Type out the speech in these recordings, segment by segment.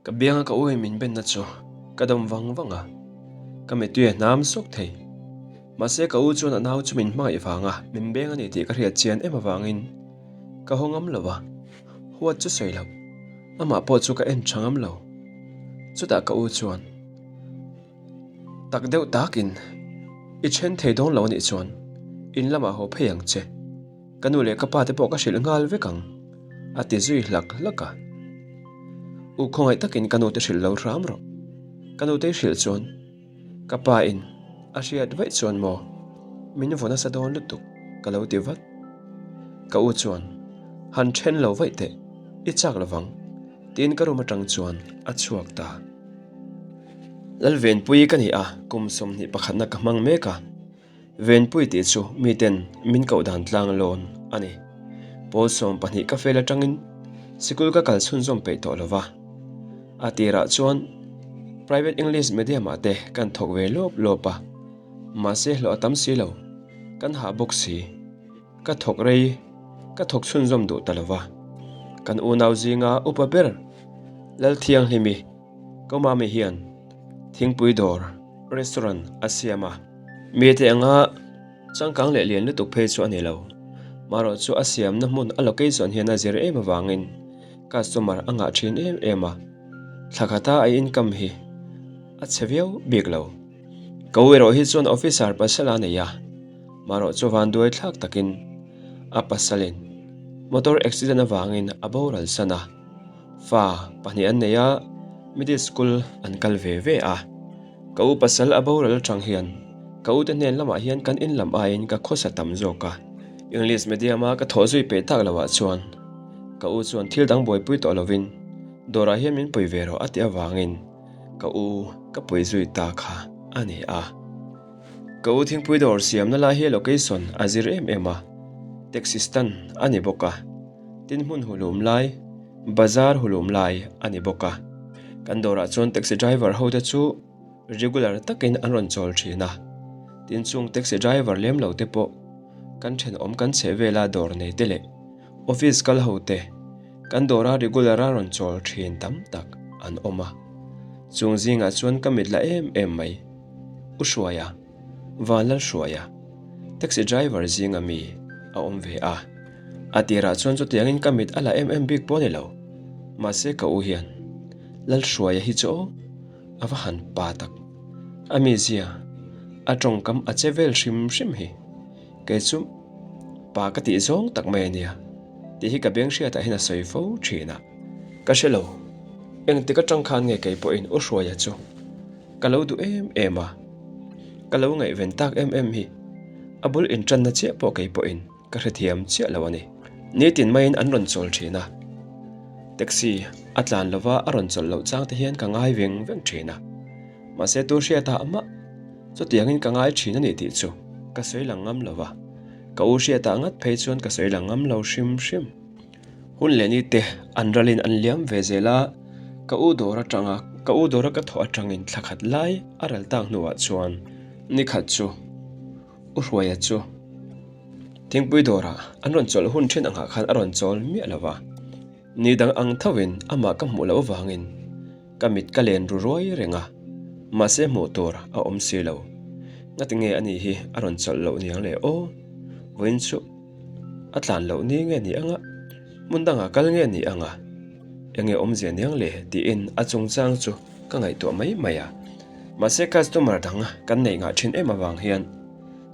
Ka bianga ka uin min benna chu ka dawm vang vang a, ka mittui a hnam sawk thei. Mahse ka u chuan a nau chu min hmangaih vanga min beng a ni tih ka hriat chian em avangin ka haw ngam lo a, huat chu sawi loh, amah pawh chu ka en tha ngam lo. Chutah ka u chuan. Tak deuh takin i then thei dawn lo anih chuan in lamah haw phei ang che. Ka nu leh ka pa te pawh ka hrilh nghal vek ang, a ti zui hlak hlak a. U khawngaih takin ka nu te hrilh lo hram rawh. Ka nu te i hrilh chuan ka pa in a hriat vaih chuan maw min vaw nasa dawn lutuk ka lo ti vat. Ka u chuan han then lo vaih teh i chak lovang tiin ka room atang chuan a chhuak ta. Lalvenpui ka ni a, kum 21 pakhatna ka hmang mek a. Venpui tih chu miten min koh dan tlang lawn a ni. Pawl 12 ka fel atangin sikul ka kal chhunzawm peih tawh lo va. A tirah chuan private English medium ah te kan thawk ve lawp lawp a, mahse hlawh a tam si lo, kan hah bawk si. Ka thawk rei, ka thawk chhunzawm duh ta lo va. Kan unau zinga upa ber Lalthianghlimi, Komami hian thingpui dawr, restaurant, a siam a. Mite anga changkang leh lian lutuk phei chu a ni lo. Marawh chu a siamna hmun a location hian a zir em avangin customer a ngah thin em em a. Thla khata a income hi a chhe viau bik lo. Ko erawh hi chuan officer pasal a nei a. Marawh chu vanduai thlak takin a pasalin motor accident avangin a boral san a, fa pahnih an nei a, middle school an kal ve ve a. Ka u pasal a boral atang hian ka ute hnen lamah hian kan in lam aiin ka khawsa tam zawk a, English medium a ka thawh zui peih tak loah chuan ka u chuan thil dang buaipui tawh lovin dawrah hian min pui ve rawh a tih avangin ka u ka pui zui ta kha a ni a. Ka u thingpui dawr siamna lai hi location a zir em em a, taxi stand a ni bawk a, tin hmun hulum lai, bazar hulum lai a ni bawk a. Kan dawrah chuan taxi driver ho te chu regular takin an rawn chawl thin a, tin chung taxi driver lem lo te pawh kan thenawm kan chheh vela dawr nei te leh office kal ho te kan dawra regular a rawn chawl thin tam tak an awm a, chung zingah chuan ka mit la em em mai. U Hruaia, Vanlal Hruaia, taxi driver zinga mi a awm ve a. A tirah chuan chutiangin ka mit a la em em bik pawh a ni lo. Mahse ka u hian Lal Hruaia hi chu aw a va han pa tak. A mizia, a tawngkam a che vel hrim hrim hi kei chu pa ka tih zawng tak mai a nia tih hi ka beng hriatah hian a sawi fo thin a. Ka hre lo, engtik atang khan nge kei pawhin U Hruaia chu Ka lo duh em em a, ka lo ngaihven tak em em hi a bul intanna chiah pawh kei pawhin ka hrethiam chiah lo a ni. Nitin maiin an rawn chawl thin a, taxi a tlan lova a rawn chawlh loh chang te hian ka ngai veng veng thin a, mahse tu hriatah mah chutiangin ka ngai thin a ni tih chu ka sawi lang ngam lo va, ka u hriatah ngat phei chuan ka sawi lang ngam lo hrim hrim. Hun leh ni te an ralin an liam ve zel a, ka u dawr atanga ka u dawra ka thawh atangin thla khat lai a ral tak hnuah chuan ni khat chu U Hruaia chu thingpui dawrah an rawn chawlh hun then angah khan a rawn chawl miah lo va, ni dang ang thovin amah ka hmuh loh avangin ka mit ka len ru ruai reng a, mahse hmuh tur a awm si lo. Ngatinge ani hi a rawn chawlh loh niang le aw, vawiin chu. A tlan loh ni nge ni anga, hmun dangah kal nge ni anga, enge awmzia niang le tiin a chungchang chu ka ngaihtuah mai mai a. Mahse customer dang kan neih ngah thin em avang hian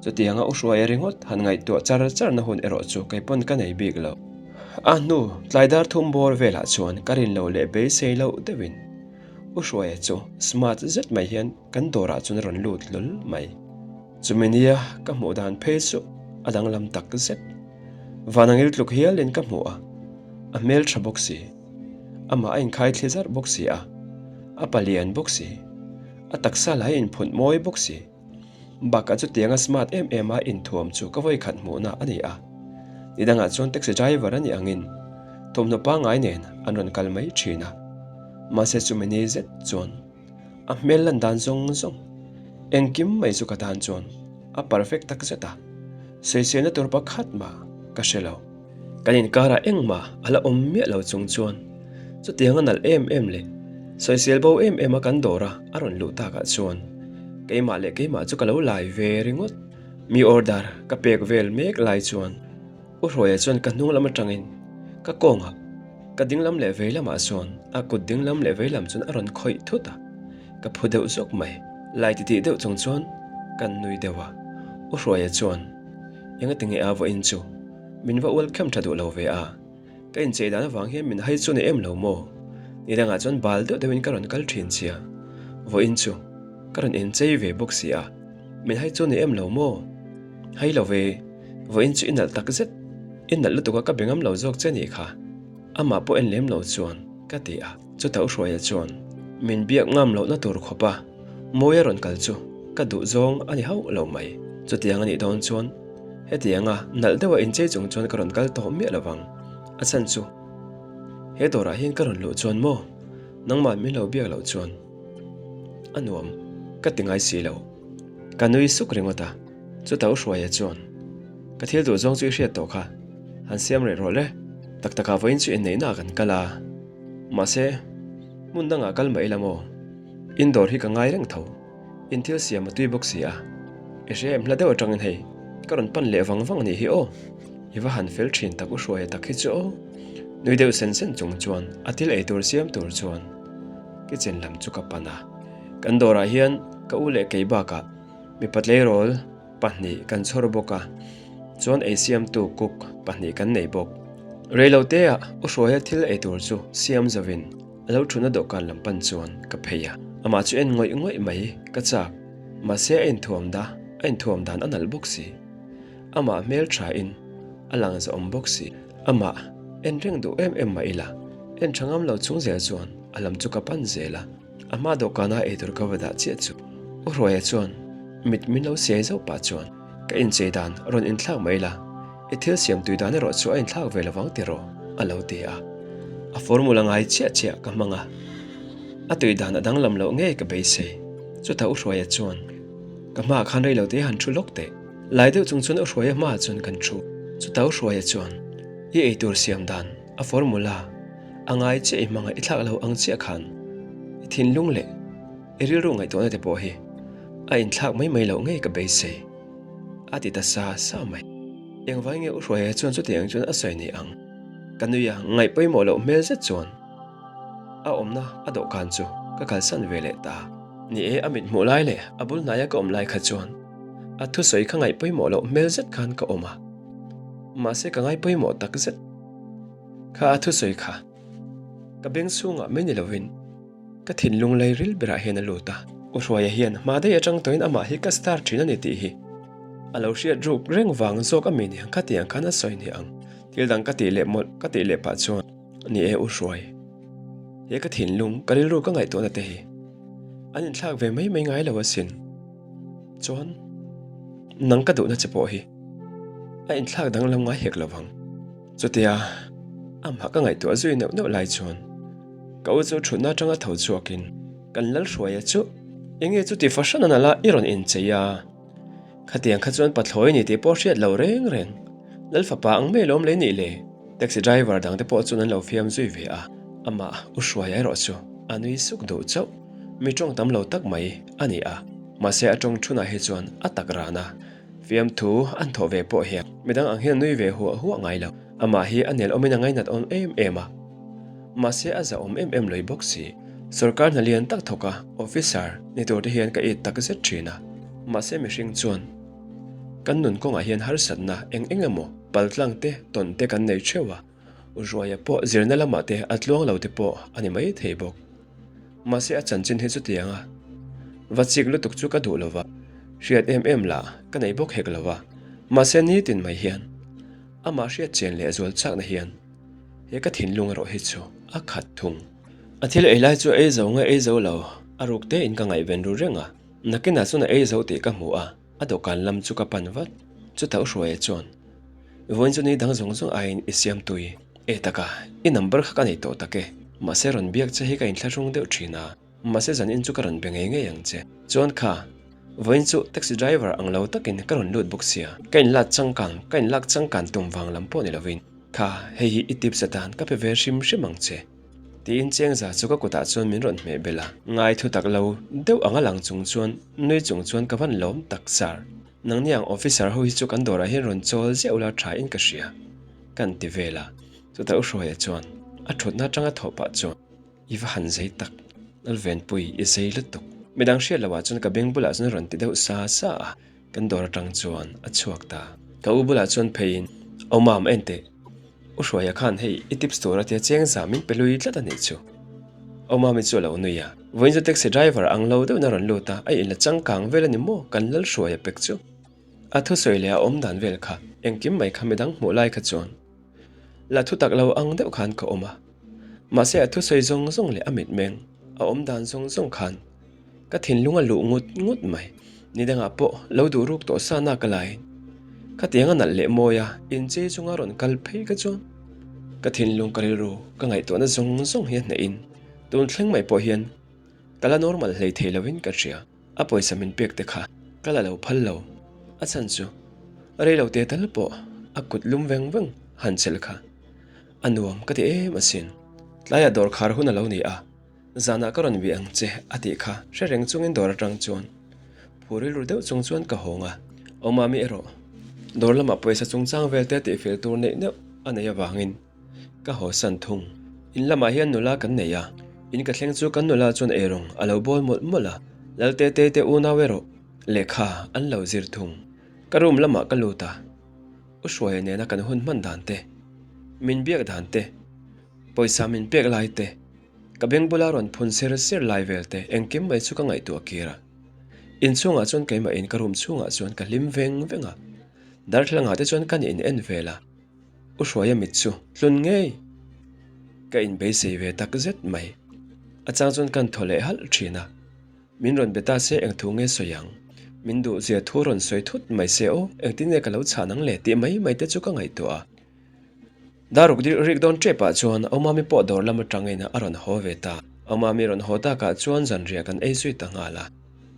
chutianga u hruaia ringawt han ngaihtuah char char na hun erawh chu kei pawn ka nei bik lo. A hnu tlai dar thum bawr velah chuan ka rin lo leh beisei loh deuhin u hruaia chu smart zet mai hian kan dawrah chuan a rawn lut hlawl mai. Chumi nia ka hmuh dan phei chu a danglam tak zet. Van angil tluk hialin ka hmu a, a hmel tha bawk si. Amah a inkhai thli zarh bawk si a, a palian bawk si, a taksa lah a inphunh mawi bawk si. Bakah chutianga smart em em a inthuam chu ka vawikhat hmuhna a ni a. Nidangah chuan taxi driver a nih angin thawmhnaw pangngai nen an rawn kal mai thin a. Mahse chumi ni zet chuan. A hmel lan dan zawng zawng engkim mai chu ka tan chuan a perfect tak zet a, sawiselna tur pakhat mah ka hre lo. Kan inkarah engmah a la awm miah lo chung chuan Chutiang a nalh em em leh sawisel bo em em a kan dawr a a rawn luh takah chuan keimah leh keimah chu ka lo lai ve ringawt. Mi order ka pek vel mek lai chuan U Hruaia chuan ka hnung lam atangin ka kawngah ka dinglam leh vei lamah chuan a kut dinglam leh vei lam chuan a rawn khawih thut a, ka phu deuh zawk mai. Lai titih deuh chung chuan kan nui deuh a, U Hruaia chuan engati nge a vawiin chu min va ual khem tha duh lo ve a. Ka inchei dan avang hian min hai chu ni em lo maw? Ni dangah chuan bal deuh deuhin ka rawn kal thin sia. Vawiin chu ka rawn inchei ve bawk si a, min hai chu ni em lo maw? Hai lo ve, vawiin chu i nalh tak zet, i nalh lutuk a ka be ngam lo zawk che nih kha. Amah pawh en lem lo chuan ka ti a, chutah u Hruaia chuan min biak ngam lohna tur khawp a mawi a rawn kal chu ka duh zawng a ni hauh lo mai. Chutiang a nih dawn chuan Hetianga nalh deuha inchei chung chuan ka rawn kal tawh miah lovang. A chhan chu, he dawrah hian ka rawn luh chuan maw? Nangmah min lo biak loh chuan a nuam ka ti ngai si lo. Ka nui suk ringawt a, chutah u Hruaia chuan, Ka thil duh zawng chu i hriat tawh kha, han siam reh rawh le. Tak takah vawiin chu inneihnaah kan kal a, mahse, hmun dangah kal mah ila maw? In dawr hi ka ngai reng tho. In thil siam a tui bawk si a, i hria em hla deuh atangin hei ka rawn pan leh vang vang anih hi aw, i va han fel thin tak u Hruaia tak hi chu aw. Nui deuh sen sen chung chuan a thil ei tur siam tur chuan kitchen lam chu ka pan a, kan dawrah hian ka u leh kei bakah mipa tleirawl 2 kan chhawr bawk a, chuan ei siamtu cook 2 kan nei bawk. Reiloteah u Hruaia thil ei tur chu siam zovin A lo thutna dawhkan lam pan chuan ka phei a, amah chu en ngawih ngawih mai ka chak. Mahse a inthuam da, a inthuam dan a nalh bawk si. Amah hmel tha in a lang zahawm bawk si. Amah en reng duh em em mah ila, en tha ngam lo chung zel chuan a lam chu ka pan zel a. A hma dawhkana eitur ka va dah chiah chu U Hruaia chuan mit min lo siai zauh pah chuan ka inchei dan rawn inthlak mai la, I thil siam tui dan erawh chu a inthlak ve lovang tiraw? a lo ti a. A formula ngai chiah chiah ka hmang a, a tui dan a danglam loh ngei ka beisei. Chutah U Hruaia chuan, Ka hmaah khan rei lo te han thu lawk teh. Lai deuh chung chuan U Hruaia hmaah chuan kan thu. Chutah U Hruaia chuan, I eitur siam dan, a formula, a ngai chiah i hmang a, i thlak lo ang chiah khan i thinlung leh i rilru ngaihtuahna te pawh hi a inthlak mai mai loh ngei ka beisei. A ti ta sa sa mai. Engvai nge U Hruaia chuan chutiang chuan a sawi ni ang? Ka nui a, ngaih pawimawh loh hmel zet chuan a awmna a dawhkan chu ka kalsan ve leh ta. Ni e, a mit hmuh lai leh a bul hnaia ka awm lai kha chuan a thusawi kha ngaih pawimawh loh hmel zet khan ka awm a. Mahse ka ngai pawimawh tak zet kha a thusawi kha ka beng chhungah mai ni lovin Ka thinlung lei ril berah hian a lut a, U Hruaia hian hma daih atang tawhin amah hi ka star thin a ni tih hi a lo hriat ruk reng vang zawk a mi ni ang kha tih ang khan a sawi ni ang. Thil dang ka tih leh mawlh ka tih leh pah chuan ni e U Hruai, he ka thinlung ka rilru ka ngaihtuahna te hi an inthlak ve mai mai ngai lo asin. Chuan nang ka duhna che pawh hi a inthlak danglam ngai hek lo vang. Chutia amah ka ngaihtuah zui neuh neuh lai chuan ka u chu thutna atanga tho chhuakin kan Lalhruaia chu enge chuti fahran a nalh a i rawn inchei a, khatiang kha chuan pathlawi ni tih pawh hriat lo reng reng Lalfapa ang mai lawm lei nih le? Taxi driver dangte pawh chuan an lo fiam zui ve a, amah u Hruaia erawh chu a nui suk duh chauh. Mi tawng tam lo tak mai a ni a, mahse a tawng thunah hi chuan a tak ran a. Fiamthu an thawh ve pawh hian midang ang hian a nui ve huah huah ngai lo. Amah hi a nel awmin a ngainat awm em em a, mahse a zahawm em em lawih bawk si. Sorkar hna lian tak thawk a, officer ni tur te hian ka it tak zet thin a, mahse mihring chuan kan nun kawngah hian harsatna eng eng emaw paltlang te tawn te kan nei theuh a, Ruaia pawh zirna lamah te a tluang lo te pawh a ni mai thei bawk. Mahse a chanchin hi chutiang a va chik lutuk chu ka duh lo va, hriat em em lah ka nei bawk hek lo va, mahse nitin mai hian amah hriat chen leh zual chakna hian he ka thinlung erawh hi chu a khat thung. A thil ei lai chu a ei zo nge ei zo lo, a ruk te in ka ngaihven ru reng a, nakinah chuan a ei zo tih ka hmu a, a dawhkan lam chu ka pan vat, chutah u Hruaia chuan Vawiin chu ni dang zawng zawng aiin i siam tui. E taka, i number kha ka nei tawh tak e. Mahse rawn biak che hi ka inthlahrung deuh thin a, mahse zanin chu ka rawn be ngei ngei ang che. Chuan kha, vawiin chu taxi driver ang lo takin ka rawn lut bawk sia. Ka inlak changkang, ka inlak changkan tum vang lam pawh ni lovin, kha hei hi i tips atan ka pe ve hrim hrim ang che. Tiin Chengza chu ka kutah chuan min rawn hmeh belh a. Ngai thu tak lo deuh anga lang chung chuan nui chung chuan ka van lawm tak sir. Nangni ang officer ho hi chu kan dawrah hian rawn chawl ziah ula tha in ka hria. Kan ti vel a. Chutah U Hruaia chuan a thutna atanga thawh pah chuan I va han zei tak, Lalvenpui i zei lutuk. Midang hriat loh ah chuan ka beng bulah chuan rawn ti deuh sa sa a. Kan dawr atang chuan a chhuak ta. Ka u bulah chuan pheiin, Aw mam en teh, U Hruaia khan hei i tips tur a tia cheng za min pe lui tlat a nih chu. Aw mami chu a lo nui a, vawiin chu taxi driver ang lo deuhin a rawn lut a, a inla changkang vel a ni maw kan Lal Hruaia pek chu. A thusawi leh a awm dan vel kha engkim mai kha midang hmuh lai kha chuan la thu tak lo ang deuh khan ka awm a. Mahse a thusawi zawng zawng leh a mitmeng a awm dan zawng zawng khan Ka thinlung a luh ngut ngut mai. Ni dangah pawh lo duh ruk tawh sa nak a laiin khatiang a nalh leh mawi a, inchei chunga rawn kal phei ka chuan ka thinlung ka rilru ka ngaihtuahna zawng zawng hi a hnehin tun thleng mai pawh hian ka la normal hlei thei lovin ka hria. A pawisa min pek te kha ka la lo phal lo. A chhan chu rei lo te tal pawh a kut lum veng veng han chelh kha a nuam ka ti em asin. Tlaiah dawr khar hun a lo ni a. Zanah ka rawn bih ang che a tih kha hre reng chungin dawr atang chuan phu rilru deuh chung chuan ka hawng a. Awmami erawh dawr lamah pawisa chungchang vel te tihfel tur neih neuh a nei avangin ka haw san thung. In lamah hian nula kan nei a, in ka thleng chu kan nula chuan eirawng a lo bawl mawlh mawlh a, Laltetei te unau erawh lehkha an lo zir thung. Ka room lamah ka lut a, U Hruaia nena kan hun hman dan te, min biak dan te, pawisa min pek lai te, Ka beng bula rawn phun ser ser lai vel te engkim mai chu ka ngaihtuah kir a. Inchhungah chuan keimah in ka room chhungah chuan ka hlim veng veng a. Darthlalangah te chuan kan in en vel a. U Hruaia mit chu tlun ngei. Ka in beisei ve tak zet mai. A chang chuan kan thaw leh halh thin a. Min rawn be ta se eng thu nge sawi ang? Min duh zia thu rawn sawi thut mai se aw, engtin nge ka lo chhan ang le tih mai mai te chu ka ngaihtuah a. Daruk rik dawn tep ah chuan Awmami pawh dawr lam atangin a rawn haw ve ta. Awmami rawn haw takah chuan zanriah kan ei zui ta nghal a.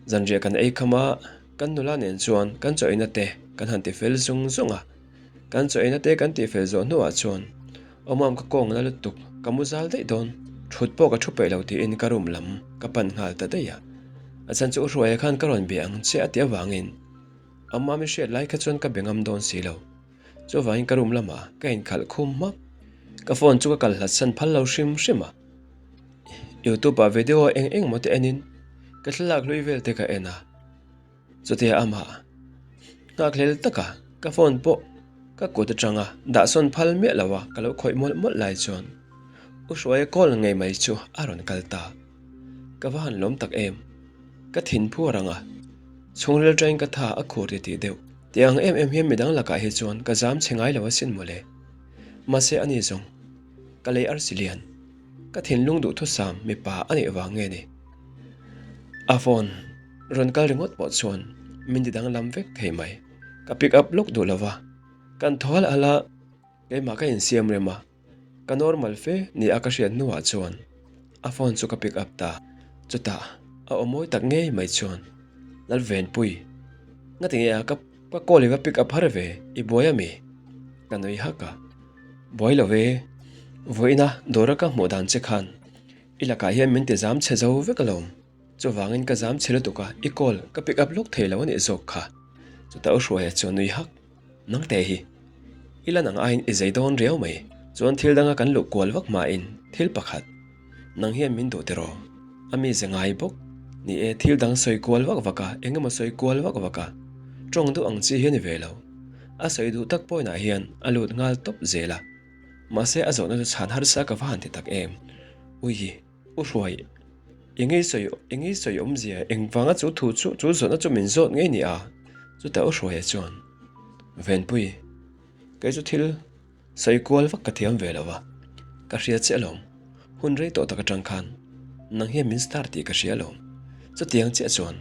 Zanriah kan ei kham a, kan nula nen chuan kan chaw eina te kan han ti fel zung zung a. Kan chaw eina te kan tih fel zawh hnuah chuan Awmam ka kawng na lutuk, ka mu zal daih dawn, thut pawh ka thu peih lo tiin ka room lam ka pan nghal ta daih a. A chhan chu U Hruaia khan ka rawn bia ang che a tih avangin Awmami hriat lai kha chuan ka be ngam dawn si lo. Chuvangin ka room lamah ka inkhalh khum hmak. Ka phone chu ka kal hlat san phal lo hrim hrim a. Youtube ah video eng eng maw te enin ka thlalak hlui vel te ka en a. Chutia amah nghakhlel taka ka phone pawh ka kut atanga dahsawn phal miah lo a ka lo khawih mawlh mawlh lai chuan U Hruaia call ngei mai chu a rawn kal ta. Ka va han lawm tak em. Ka thin phuar ang a. Chhungril atangin ka tha a khur ti tih deuh. Tiang em em hian midang lakah hi chuan ka zam chhe ngai lo asin mawle. Mahse ani zawng, ka lei arsi lian, ka thinlung duhthusam mipa a nih vang nge ni? A phone rawn kal ringawt pawh chuan min ti danglam vek thei mai. Ka pick up lawk duh lova, kan thaw halh halh a, keimah ka insiam rem a. Ka normal fe ni a ka hriat hnuah chuan a phone chu ka pick up ta. Chutah a aw mawi tak ngei mai chuan, Lalvenpui, ngati nge a ka ka call i va pick up har ve, i buai ami? Ka nui hak a, Buai lo ve, vawiina dawra ka hmuh dan che khan i lakah hian min ti zam chhe zo vek alawm. Chuvangin ka zam chhe lutuk a, i call ka pick up lawk thei lo anih zawk kha. Chutah u Hruaia chu a nui hak. Nangte hi i la nang aiin i zei dawn riau mai. Chuan thil danga kan luh kual vak hmain thil pakhat nang hian min duh tiraw? A mi ze ngai bawk. Ni e, thil dang sawi kual vak vak a, eng emaw sawi kual vak vak a, tawng duh ang chi hi a ni ve lo. A sawi duh tak point ah hian a lut nghal tawp zel a. Mahse a zawhna chu chhan harsa ka va han ti tak em. Ui. U Hruai, i ngei sawi, i ngei sawi awmzia engvanga chu thu chu, chu zawhna chu min zawt ngei ni a? Chutah U Hruaia chuan, Venpui, kei chu thil sawi kual vak ka thiam ve lo va, ka hria che alawm, hun rei tawh tak atang khan nang hian min star tih ka hria alawm. Chutiang chiah chuan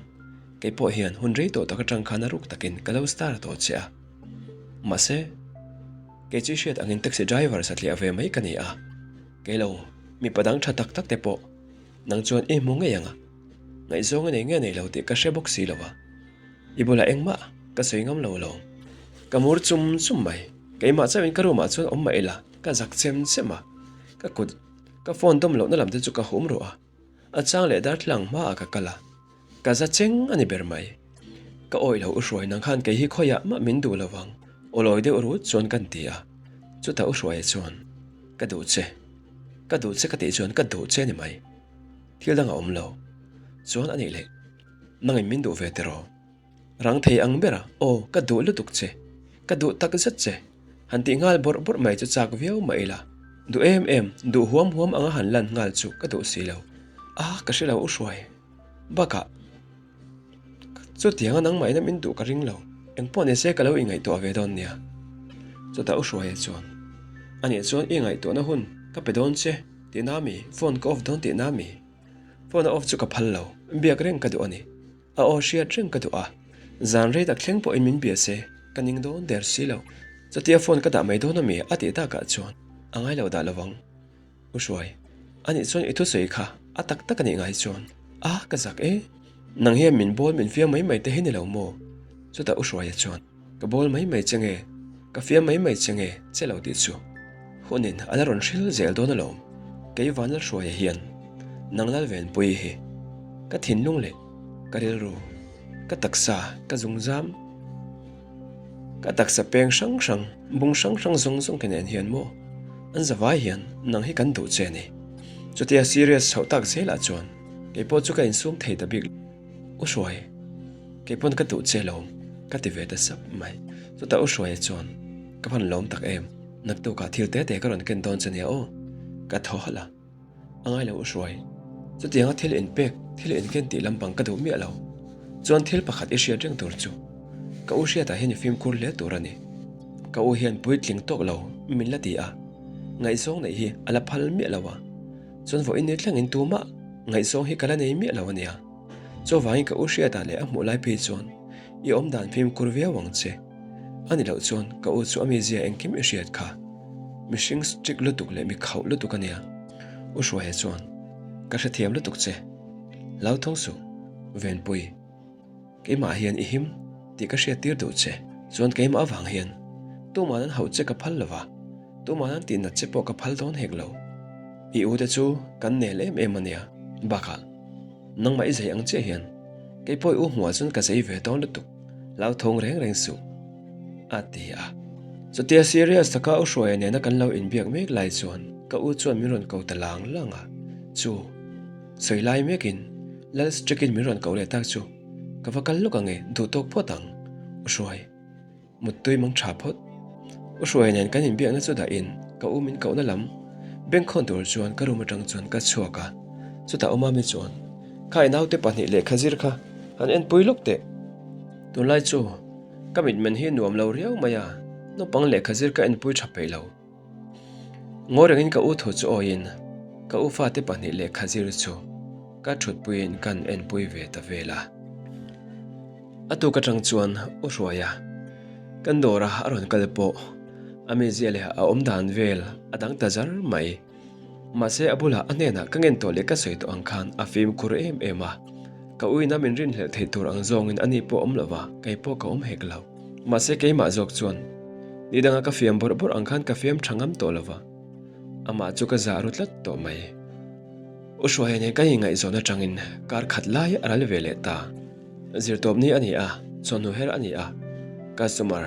kei pawh hian hun rei tawh tak atang khan a ruk takin ka lo star tawh che a. Mahse, kei chu i hriat angin taxi driver satliah ve mai ka ni a. Kei lo, mipa dang tha tak tak te pawh nang chuan i hmu ngei ang a, ngaihzawng a nei nge nei lo tih ka hre bawk si lo a, i bulah engmah ka sawi ngam lo alawm. Ka mur chum chum mai, keimah chauhin ka room ah chuan awm mah ila ka zak chem chem a, ka kut. Ka phone dawm lohna lam te chu ka hum ruh a, a chang leh darthlalang hmaah ka kal a, ka za cheng a ni ber mai. Ka awih lo u hruai nang khan kei hi khawiah mah min duh lo vang, aw lawi deuh rut chuan kan ti a, chutah u hruaia chuan, Ka duh che, ka duh che ka tih chuan ka duh che a ni mai, thil dang a awm lo, chuan a nih leh nangin min duh ve tiraw? Rang thei ang ber a, aw ka duh lutuk che, ka duh tak zet che, han tih nghal bawrh bawrh mai chu chak viau mah ila, duh em em, duh huam huam anga han lan nghal chu ka duh si lo. A, ka hre lo u hruai. Bakah, chutianga nangmah ina min duh ka ring lo, engpawh ni se ka lo ingaihtuah ve dawn nia. Chutah u hruaia chuan, Anih chuan i ngaihtuahna hun ka pe dawn che tihna mi, phone ka off dawn tihna mi? Phone a off chu ka phal lo, biak reng ka duh a ni. A aw hriat reng ka duh a, zan rei tak thleng pawhin min bia se, ka ning dawn der si lo. Chutia phone ka dah mai dawn ami a tih takah chuan a ngai lo dah lovang. U Hruai, anih chuan i thusawi kha a tak tak anih ngai chuan a ka zak e. Nang hian min bawl min fiam mai mai te hi ni lo maw? Chutah U Hruaia chuan Ka bawl mai mai che nge, ka fiam mai mai che nge che lo tih chu hunin a la rawn hril zel dawn alawm. Kei Vanlalhruaia hian nang Lalvenpuii hi ka thinlung leh ka rilru, ka taksa, ka zungzam, ka taksa peng hrang hrang, bung hrang hrang zawng zawng te nen hian maw an zavai hian nang hi kan duh che a ni. Chutia serious chhoh tak zelah chuan kei pawh chu ka insum thei ta bik. U Hruai, kei pawn ka duh che lawm, ka ti ve ta sap mai. Chutah U Hruaia chuan, Ka van lawm tak em, naktukah thil te te ka rawn ken dawn che nia aw, ka thaw halh a. A ngai lo U Hruai, chutianga thil inpek, thil inken tih lampang ka duh miah lo. Chuan thil pakhat i hriat reng tur chu, ka u hriatah hian i fimkhur hle tur a ni. Ka u hian puitling tawk lo min la ti a, ngaihzawng neih hi a la phal miah lo a. Chuan vawiin ni thlengin tumah ngaihzawng hi ka la nei miah lo a nia. Chuvangin ka u hriatah leh a hmuh lai phei chuan i awm dan fimkhur viau ang che. A ni loh chuan ka u chu a mizia engkim i hriat kha. Mihring strict lutuk leh mi khauh lutuk a nia. U Hruaia chuan, Ka hrethiam lutuk che. Hlauthawng suh, Venpui. Keimah hian i him tih ka hriat tir duh che. Chuan keimah avang hian tuman an hauh che ka phal lo va, tuman an tihnat che pawh ka phal dawn hek lo. I u te chu kan nel em em a nia. Bakah, nangmah i zei ang chiah hian kei pawh i u hmuah chuan ka zei ve dawn lutuk, hlauthawng reng reng suh, a ti a. Chutia serious taka u Hruaia nena kan lo inbiak mek lai chuan ka u chuan min rawn ko ta lang lang a, chu sawi lai mekin Lal strikin min rawn koh leh tak chu ka va kal lawk ange duh tawk phawt ang, U Hruai. Muttui mang tha phawt. U Hruai nen kan inbiakna chu dahin ka u min kohna lam bengkhawn tur chuan ka room atang chuan ka chhuak a, chutah U Mami chuan Kha i naute pahnih lehkha zir kha han enpui lawk teh. Tunlai chu ka mitmen hi nuam lo riau mai a, naupang lehkha zir ka enpui tha peih lo. Ngawi rengin ka u thu chu awiin ka u fate pahnih lehkha zir chu ka thutpuiin kan enpui ve ta vel a. A tuk atang chuan u Hruaia kan dawra a rawn kal pawh a mizia leh a awm dan vel a dang ta zar mai. Mahse a bulah a hnenah ka ngen tawh leh ka sawi tawh ang khan a fimkhur em em a. Ka uina min rinhlelh theih tur ang zawngin ani pawh awm lo va, kei pawh ka awm hek lo. Mahse keimah zawk chuan ni danga ka fiam bawrh bawrh ang khan ka fiam tha ngam tawh lo va, amah chu ka zah ru tlat tawh mai. U Hruaia nen kan inngaihzawn atangin kar khat lai a ral ve leh ta. Zirtawp ni a ni a, chawhnu her a ni a, customer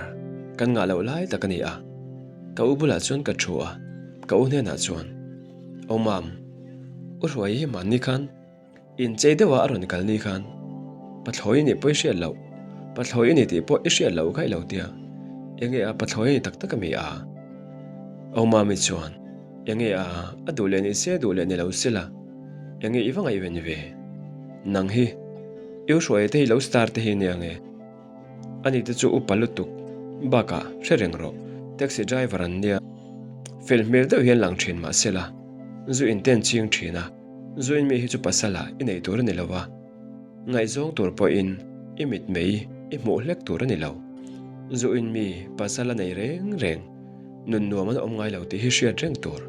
kan ngah loh lai tak a ni a. Ka u bulah chuan ka thu a, ka u hnenah chuan, Aw mam, U Hruaia hi hmanni khan Inchei deuha a rawn kal ni khan Pathlawi i nih pawh i hriat loh, Pathlawi i ni tih pawh i hriat loh kha i lo tia, enge a Pathlawi a ni tak tak a mi a? Au Mami chuan, Enge a, a duh leh ni se duh leh ni lo se la, enge i va ngaihven ve? Nang hi, i u hruaia te hi lo star te hi nia nge? Ani te chu upa lutuk, bakah hre reng rawh, taxi driver an nia, fel hmel deuh hian lang thin mah se la, zu in ten ching thin a. Zuin mi hi chu pasala i nei tur a ni lo a, ngaihzawng tur pawhin i mitmei i hmuh hlek tur a ni lo. Zuin mi pasal a nei reng reng, nun nuam an awm ngai lo tih hi hriat reng tur.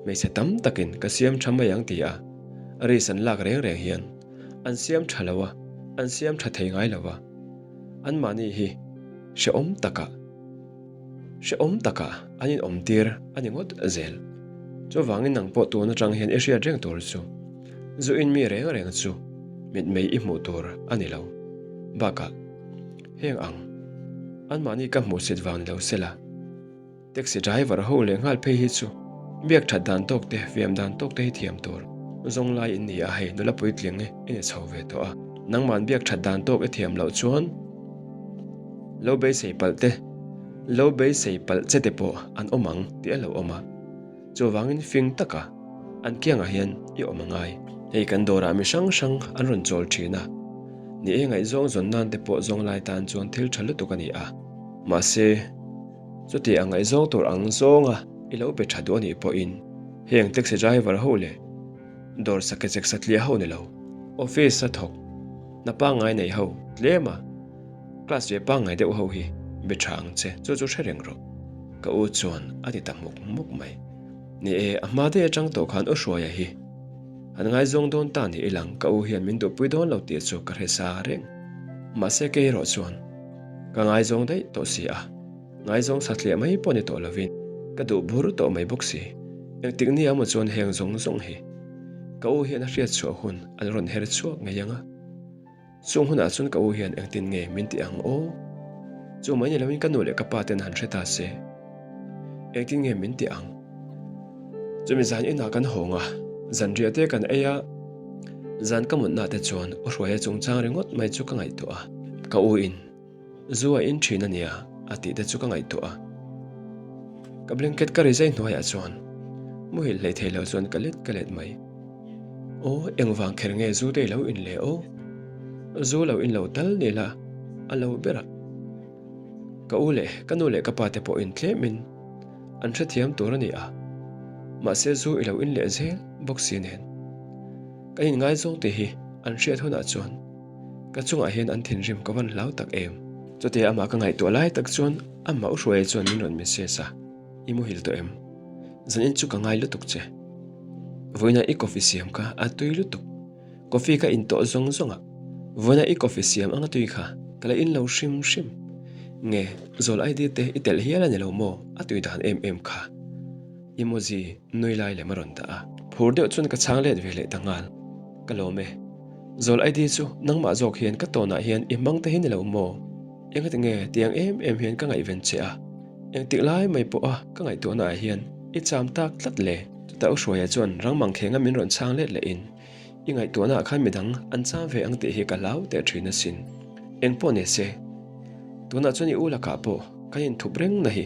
Hmeichhe tam takin ka siam tha mai ang ti a, risk an lak reng reng hian an siam tha lo a, an siam tha thei ngai lo a, anmahni hi hrehawm takah. Hrehawm takah an inawmtir a ni ngawt zel. Chuvangin nang pawh tun atang hian i hriat reng tur chu zu in mi reng reng chu mitmei i hmuh tur a ni lo. Bakah heng ang anmahni ka hmuhsit vang ni lo sela. Taxi driver ho leh nghal phei hi chu biak that dan tawk te, fiam dan tawk te hi thiam tur zawng lai in ni a, hei nula puitling i ni chho ve tawh a, nangman biak that dan tawk i thiam loh chuan lo beisei palh te, lo beisei palh che te pawh an awm ang tih a lo awm a, chuvangin fing taka an kiangah hian i awm a ngai. Hei kan dawrah mi hrang hrang an rawn chawl thin a, ni e ngaihzawng zawn nan te pawh zawng lai tan chuan thil tha lutuk a ni a, mahse, Chuti a ngaihzawng tur ang zawnga i lo be tha duh a nih pawhin heng taxi driver ho leh dawr sakechek satliah ho ni lo, office a thawk hna pangngai nei ho tlem a class ve pangngai deuh ho hi be tha ang che, chu chu hre reng rawh. Ka u chuan a ti ta hmuk hmuk mai. Ni e, a hma daih atang tawh khan u Hruaia hi an ngaizawng dawn ta ni ilang ka u hian min duhpui dawn lo tih chu ka hre sa reng. Mahse kei erawh chuan Ka ngaizawng daih tawh si a, ngaizawng satliah mai pawh ni tawh lovin ka duh bur tawh mai bawk si. Engtik ni amaw chuan heng zawng zawng hi ka u hian a hriat chhuah hun an rawn her chhuak ngei ang a. Chung hunah chuan ka u hian engtin nge min ti ang aw? Chu mai ni loin ka nu leh ka pa ten han hre ta se, engtin nge min ti ang? Chumi zan inah kan hawng a, zanriah te kan ei a, zan ka mutna te chuan u Hruaia chungchang ringawt mai chu ka ngaihtuah a, ka u in zu a in thin a nia a tih te chu ka ngaihtuah a. Ka blanket ka ri zai hnuaiah chuan muhilh hlei thei lo chuan ka let ka let mai. Aw engvang kher nge zu te i lo in le aw? Zu lo in lo tal ni la a lo ber a. Ka u leh ka nu leh ka pa te pawhin tlemin an hrethiam tur a ni a, mahse zu i lo in leh zel bawk si nen. Kan inngaizawng te hi an hriat hunah chuan ka chungah hian an thinrim ka van hlau tak em. Chutia amah ka ngaihtuah lai tak chuan amah u Hruaia chuan min rawn message a, I muhil tawh em? Zanin chu ka ngai lutuk che. Vawiinah i coffee siam kha a tui lutuk. Coffee ka in tawh zawng zawng a, vawiinah i coffee siam anga tui kha ka la in lo hrim hrim. Nge, zawl ID te i telh hial a ni lo maw? A tui dan em em kha. Emoji nui lai lem a rawn dah a. Phur deuh chuan ka chhang let ve leh ta nghal. Ka lawm e. Zawl ID chu nangmah zawk hian ka tawnah hian i hmang te hi ni lo maw? Engati nge tiang em em hian ka ngaihven che a? Engtik lai mai pawha ka ngaihtuahna ah hian i cham tak tlat le. Chutah U Hruaia chuan rang mangkhenga min rawn chhang let lehin, I ngaihtuahna ah khan midang an cham ve ang tih hi ka hlau teh thin asin. Eng pawh ni se, tunah chuan i u lakah pawh kan inthup reng na hi.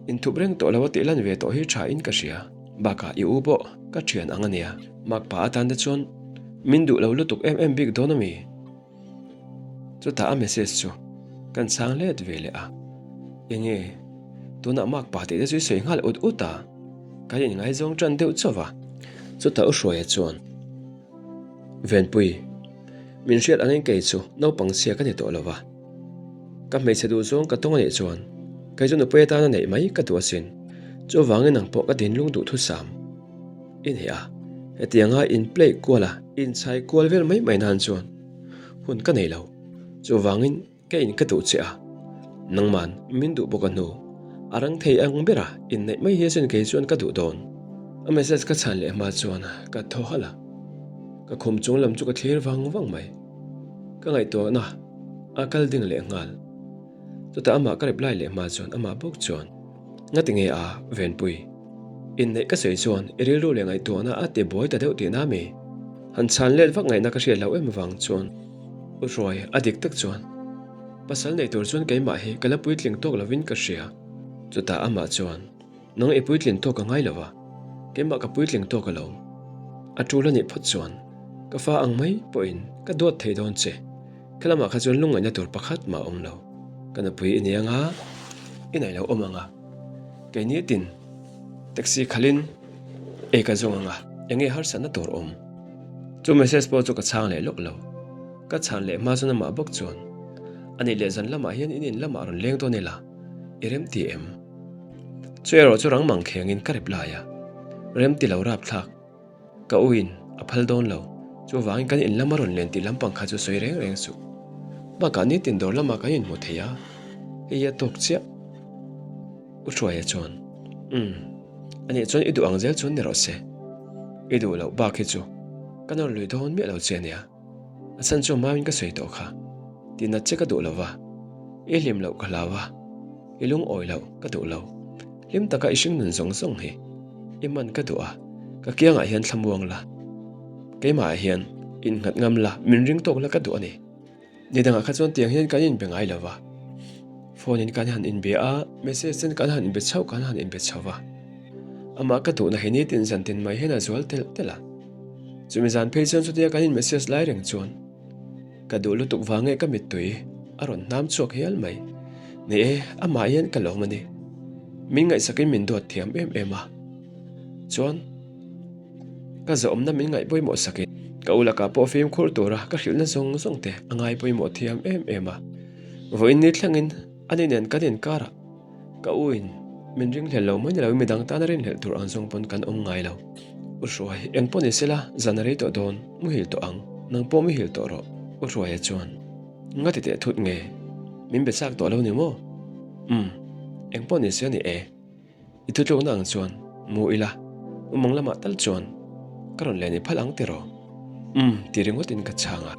Inthup reng tawh lo a tih lan ve tawh hi tha in ka hria. Bakah i u pawh ka thian ang ania. Makpa atan te chuan min duh lo lutuk em em bik dawn ami? Chutah a message chu kan chhang let ve leh a, Enge tunah mark pa tih te chu i sawi nghal ut ut a, kan inngaizawng tan deuh chauh a. Chutah U Hruaia chuan, Venpui, min hriat angin kei chu naupang chhia ka ni tawh lo va, ka hmeichhe duh zawng ka tawng a nih chuan kei chu nupui atana neih mai ka duh asin, chuvangin nang pawh ka dinlung duhthusam i nei a, hetianga in play kual a, inchhai kual vel mai mai nan chuan hun ka nei lo. Chuvangin ka in ka duh che a, nangman min duh bawk a hnu, a rang thei ang bera inneih mai hi asin kei chuan ka duh dawn. A message ka chhan leh hma chuan ka thaw halh a, ka khum chung lam chu ka thlir vang vang mai. Ka ngaihtuahna a kal ding leh nghal. Chutah amah ka reply leh hma chuan amah bawk chuan, Ngati nge a, Venpui? Inneih ka sawi chuan i rilru leh ngaihtuahna a ti buai ta deuh tihna mi? Han chhan let vak ngaihna ka hriat loh em avang chuan U Hruai a dik tak chuan pasal nei tur chuan keimah hi ka la puitling tawk lovin ka hria. Chutah amah chuan Nang i puitlin tawk a ngai lo va, keimah ka puitling tawk alawm. A tul a nih phawt chuan ka fa ang mai pawhin ka duat thei dawn che. Khelamah kha chuan lungngaihna tur pakhat mah a awm lo. Ka nupui i ni anga, i naih lo awm anga. Kei nitin taxi khalin ei ka zawng anga, enge harsatna tur awm? Chu message pawh chu ka chhang leh lawk lo. Ka chhan leh hma chuan amah bawk chuan, Anih leh zan lamah hian in in lamah rawn leng dawn ila, i remti em? Chu erawh chu rang mangkhengin ka reply a, Remti lo rapthlak. Ka uin a phal dawn lo, chuvangin kan in lama rawn len tih lampang kha chu sawi reng reng suh. Bakah nitin dawr lamah kan inhmu thei a, hei hi a tawk chiah. U Hruaia chuan, Umm, Anih chuan i duh ang zel chuan ni rawh se. I duh loh bak hi chu ka nawr lui dawn miah lo che ania. A chhan chu mauin ka sawi tawh kha. Tihnat che ka duh lo va, i hlim loh ka hlau a, i lungawi loh ka duh lo. Hlim taka i hring nun zawng zawng hi i man ka duh a, ka kiangah hian thlamuang la, keimahah hian innghat ngam la, min ring tawk la ka duh a ni. Ni dangah kha chuan tiang hian kan inbe ngai lo va, phone in kan han inbe a, message ten kan han inbe chauh kan han inbe chho va. Amah ka duhna hi nitin zan tin mai hian a zual telh telh a. Chumi zan phei chuan chutia kan in message lai reng chuan ka duh lutuk vang nge ka mittui a rawn hnam chhuak hial mai. Ni e, amah hian ka lawm a ni. Min ngaihsakin min duat thiam em em a. Chuan. Ka zawhawmna min ngaih pawimawh sakin ka u lakah pawh fimkhur tura ka hrilhna zawng zawng te a ngai pawimawh thiam em em a. Vawiin ni thlengin ani nen kan inkar a, ka u in min ringhlel lo mai ni loin midang tana rinhlelh tur ang zawng pawn kan awm ngai lo. U Hruai, eng pawh ni sela zan a rei tawh dawn, muhil tawh ang, nang pawh muhil tawh rawh, U Hruaia chuan nga ti teh thut nge, min be chak tawh lo ni maw? Umm, eng pawh ni se a ni e. I thutlukna ang chuan mu ila, umang lamah tal chuan ka rawn len i phal ang tiraw? Umm ti ringawtin ka chhang a.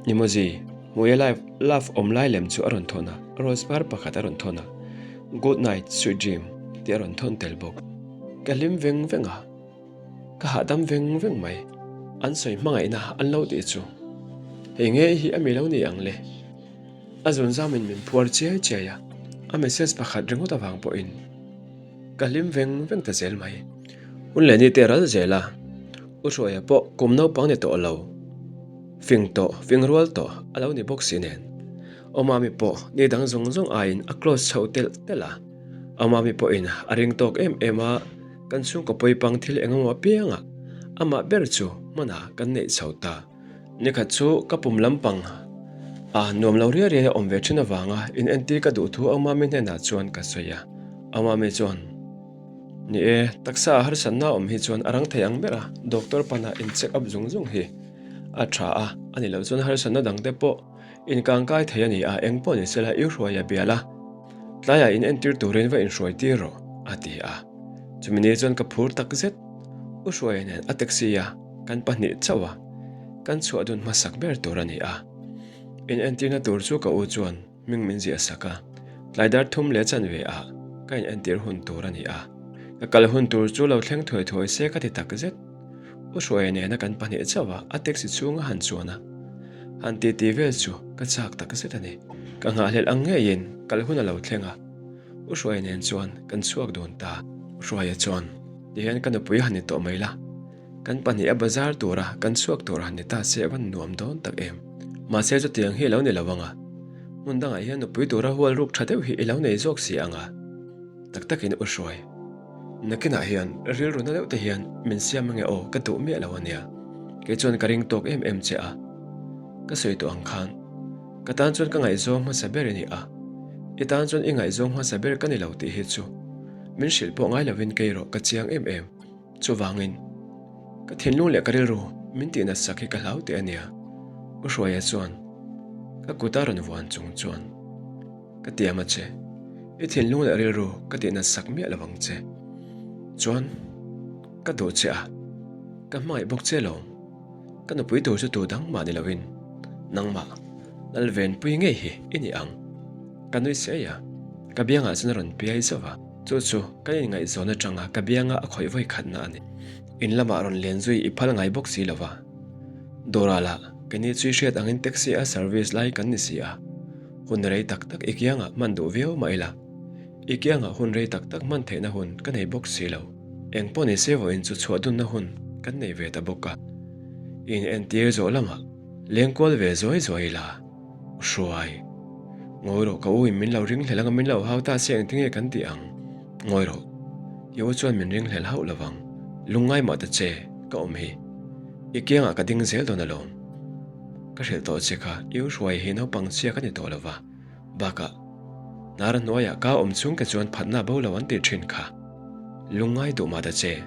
Emoji hmuia live love awm lai lem chu a rawn thawn a, rose var pakhat a rawn thawn a, Good night sweet dream tih a rawn thawn tel bawk. Ka hlim veng veng a, ka hahdam veng veng mai. An sawi hmangaihna an lo tih chu hei nge hi a mi lo ni ang le? A zun zamin min phuar chiai chiai a, a message pakhat ringawt avang pawhin ka hlim veng veng ta zel mai. Hun leh ni te ral zel a, U Hruaia pawh kum naupang ni tawh lo, fing tawh, fing rual tawh a lo ni bawk si nen. Awmami pawh ni dang zawng zawng aiin a close chho telh telh a, Awmami pawhin a ring tawk em em a, kan chhungkaw pawipang thil engemaw apiangah amah ber chu hmanah kan neih chho ta. Nikhat chu ka pum lampang a nuam lo riai riai a awm ve thin avanga in entir ka duh thu Aumami hnenah chuan ka sawi a. Aumami chuan, Ni e, taksa a harsatna a awm hi chuan a rang thei ang ber a, doctor pana in check up zung zung hi a tha a, a ni loh chuan harsatna dangte pawh inkangkai thei a ni a, eng pawh ni sela i hruai a bial a. Tlaiah in entir turin va inhruai tir rawh, a ti a. Chumi ni chuan ka phur tak zet. U Hruaia nen a taxi a kan pahnih chauh a, kan chhuah dun hmasak ber tur a ni a. In entirna tur chu ka u chuan hming min ziah sak a, tlai dar thum leh chanve ah ka in entir hun tur a ni a. Ka kal hun tur chu lo thleng thuai thuai se ka ti tak zet. U Hruaia nena kan pahnih chauh a, a taxi chhunga han chuan a, han titi vel chu ka chak tak zet a ni. Ka nghahhlelh ang ngeiin kal hun a lo thleng a, U Hruaia nen chuan kan chhuak dun ta. U Hruaia chuan, Tihian ka nupui han ni tawh mai la, kan pahnih a bazar tura kan chhuak tur han ni ta se a van nuam dawn tak em. Mahse chutiang hi a lo ni lo ang a, hmun dangah hian nupui tura hual ruk tha deuh hi i lo nei zawk si ang a. Tak takin U Hruai, nakinah hian rilru na deuh te hian min siam ange aw ka duh miah lo ania, kei chuan ka ring tawk em em che a, ka sawi tawh ang khan ka tan chuan ka ngaihzawng hmasa ber i ni a, i tan chuan i ngaihzawng hmasa ber ka ni lo tih hi chu min hrilh pawh ngai lovin kei erawh ka chiang em em. Chuvangin ka thinlung leh ka rilru min tih natsak hi ka hlau teh ania, U Hruaia chuan ka kut a rawn vuan chung chuan. Ka tiam a che, i thinlung leh rilru ka tih natsak miah lo ang che. Chuan, ka duh che a, ka hmangaih bawk che lo. Ka nupui tur chu tu dang mah ni loin nangmah Lalvenpui ngei hi i ni ang. Ka nui sei a, ka biangah chuan a rawn piai zauh a. Chu chu kan inngaihzawn atanga ka bianga a khawih vawi khatna a ni. In lamah rawn len zui i phal ngai bawk si lo va. Dawrah lah keini chu i hriat angin taxi a service lai kan ni si a. Hun rei tak tak i kiangah hman duh viau mah ila, i kiangah hun rei tak tak hman theihna hun ka nei bawk si lo. Eng pawh ni se vawiin chu chhuah dunna hun kan nei ve ta bawk a. I in entir zawh lamah leng kual ve zuai zuai ila, u Hruai. Ngawi rawh ka u in min lo ringhlel anga min lo hau ta se engtinge kan tih ang? Ngawi rawh, i u chuan min ringhlel hauh lovang, lungngai mah ta che, ka awm hi. I kiangah ka ding zel dawn alawm. Ka hrilh tawh che kha i u hruai hi naupang chhia ka ni tawh lo va, bakah hnara hnuaiah ka awm chhung ke chuan phatna bo lo an tih thin kha. Lungngai duh mah ta che,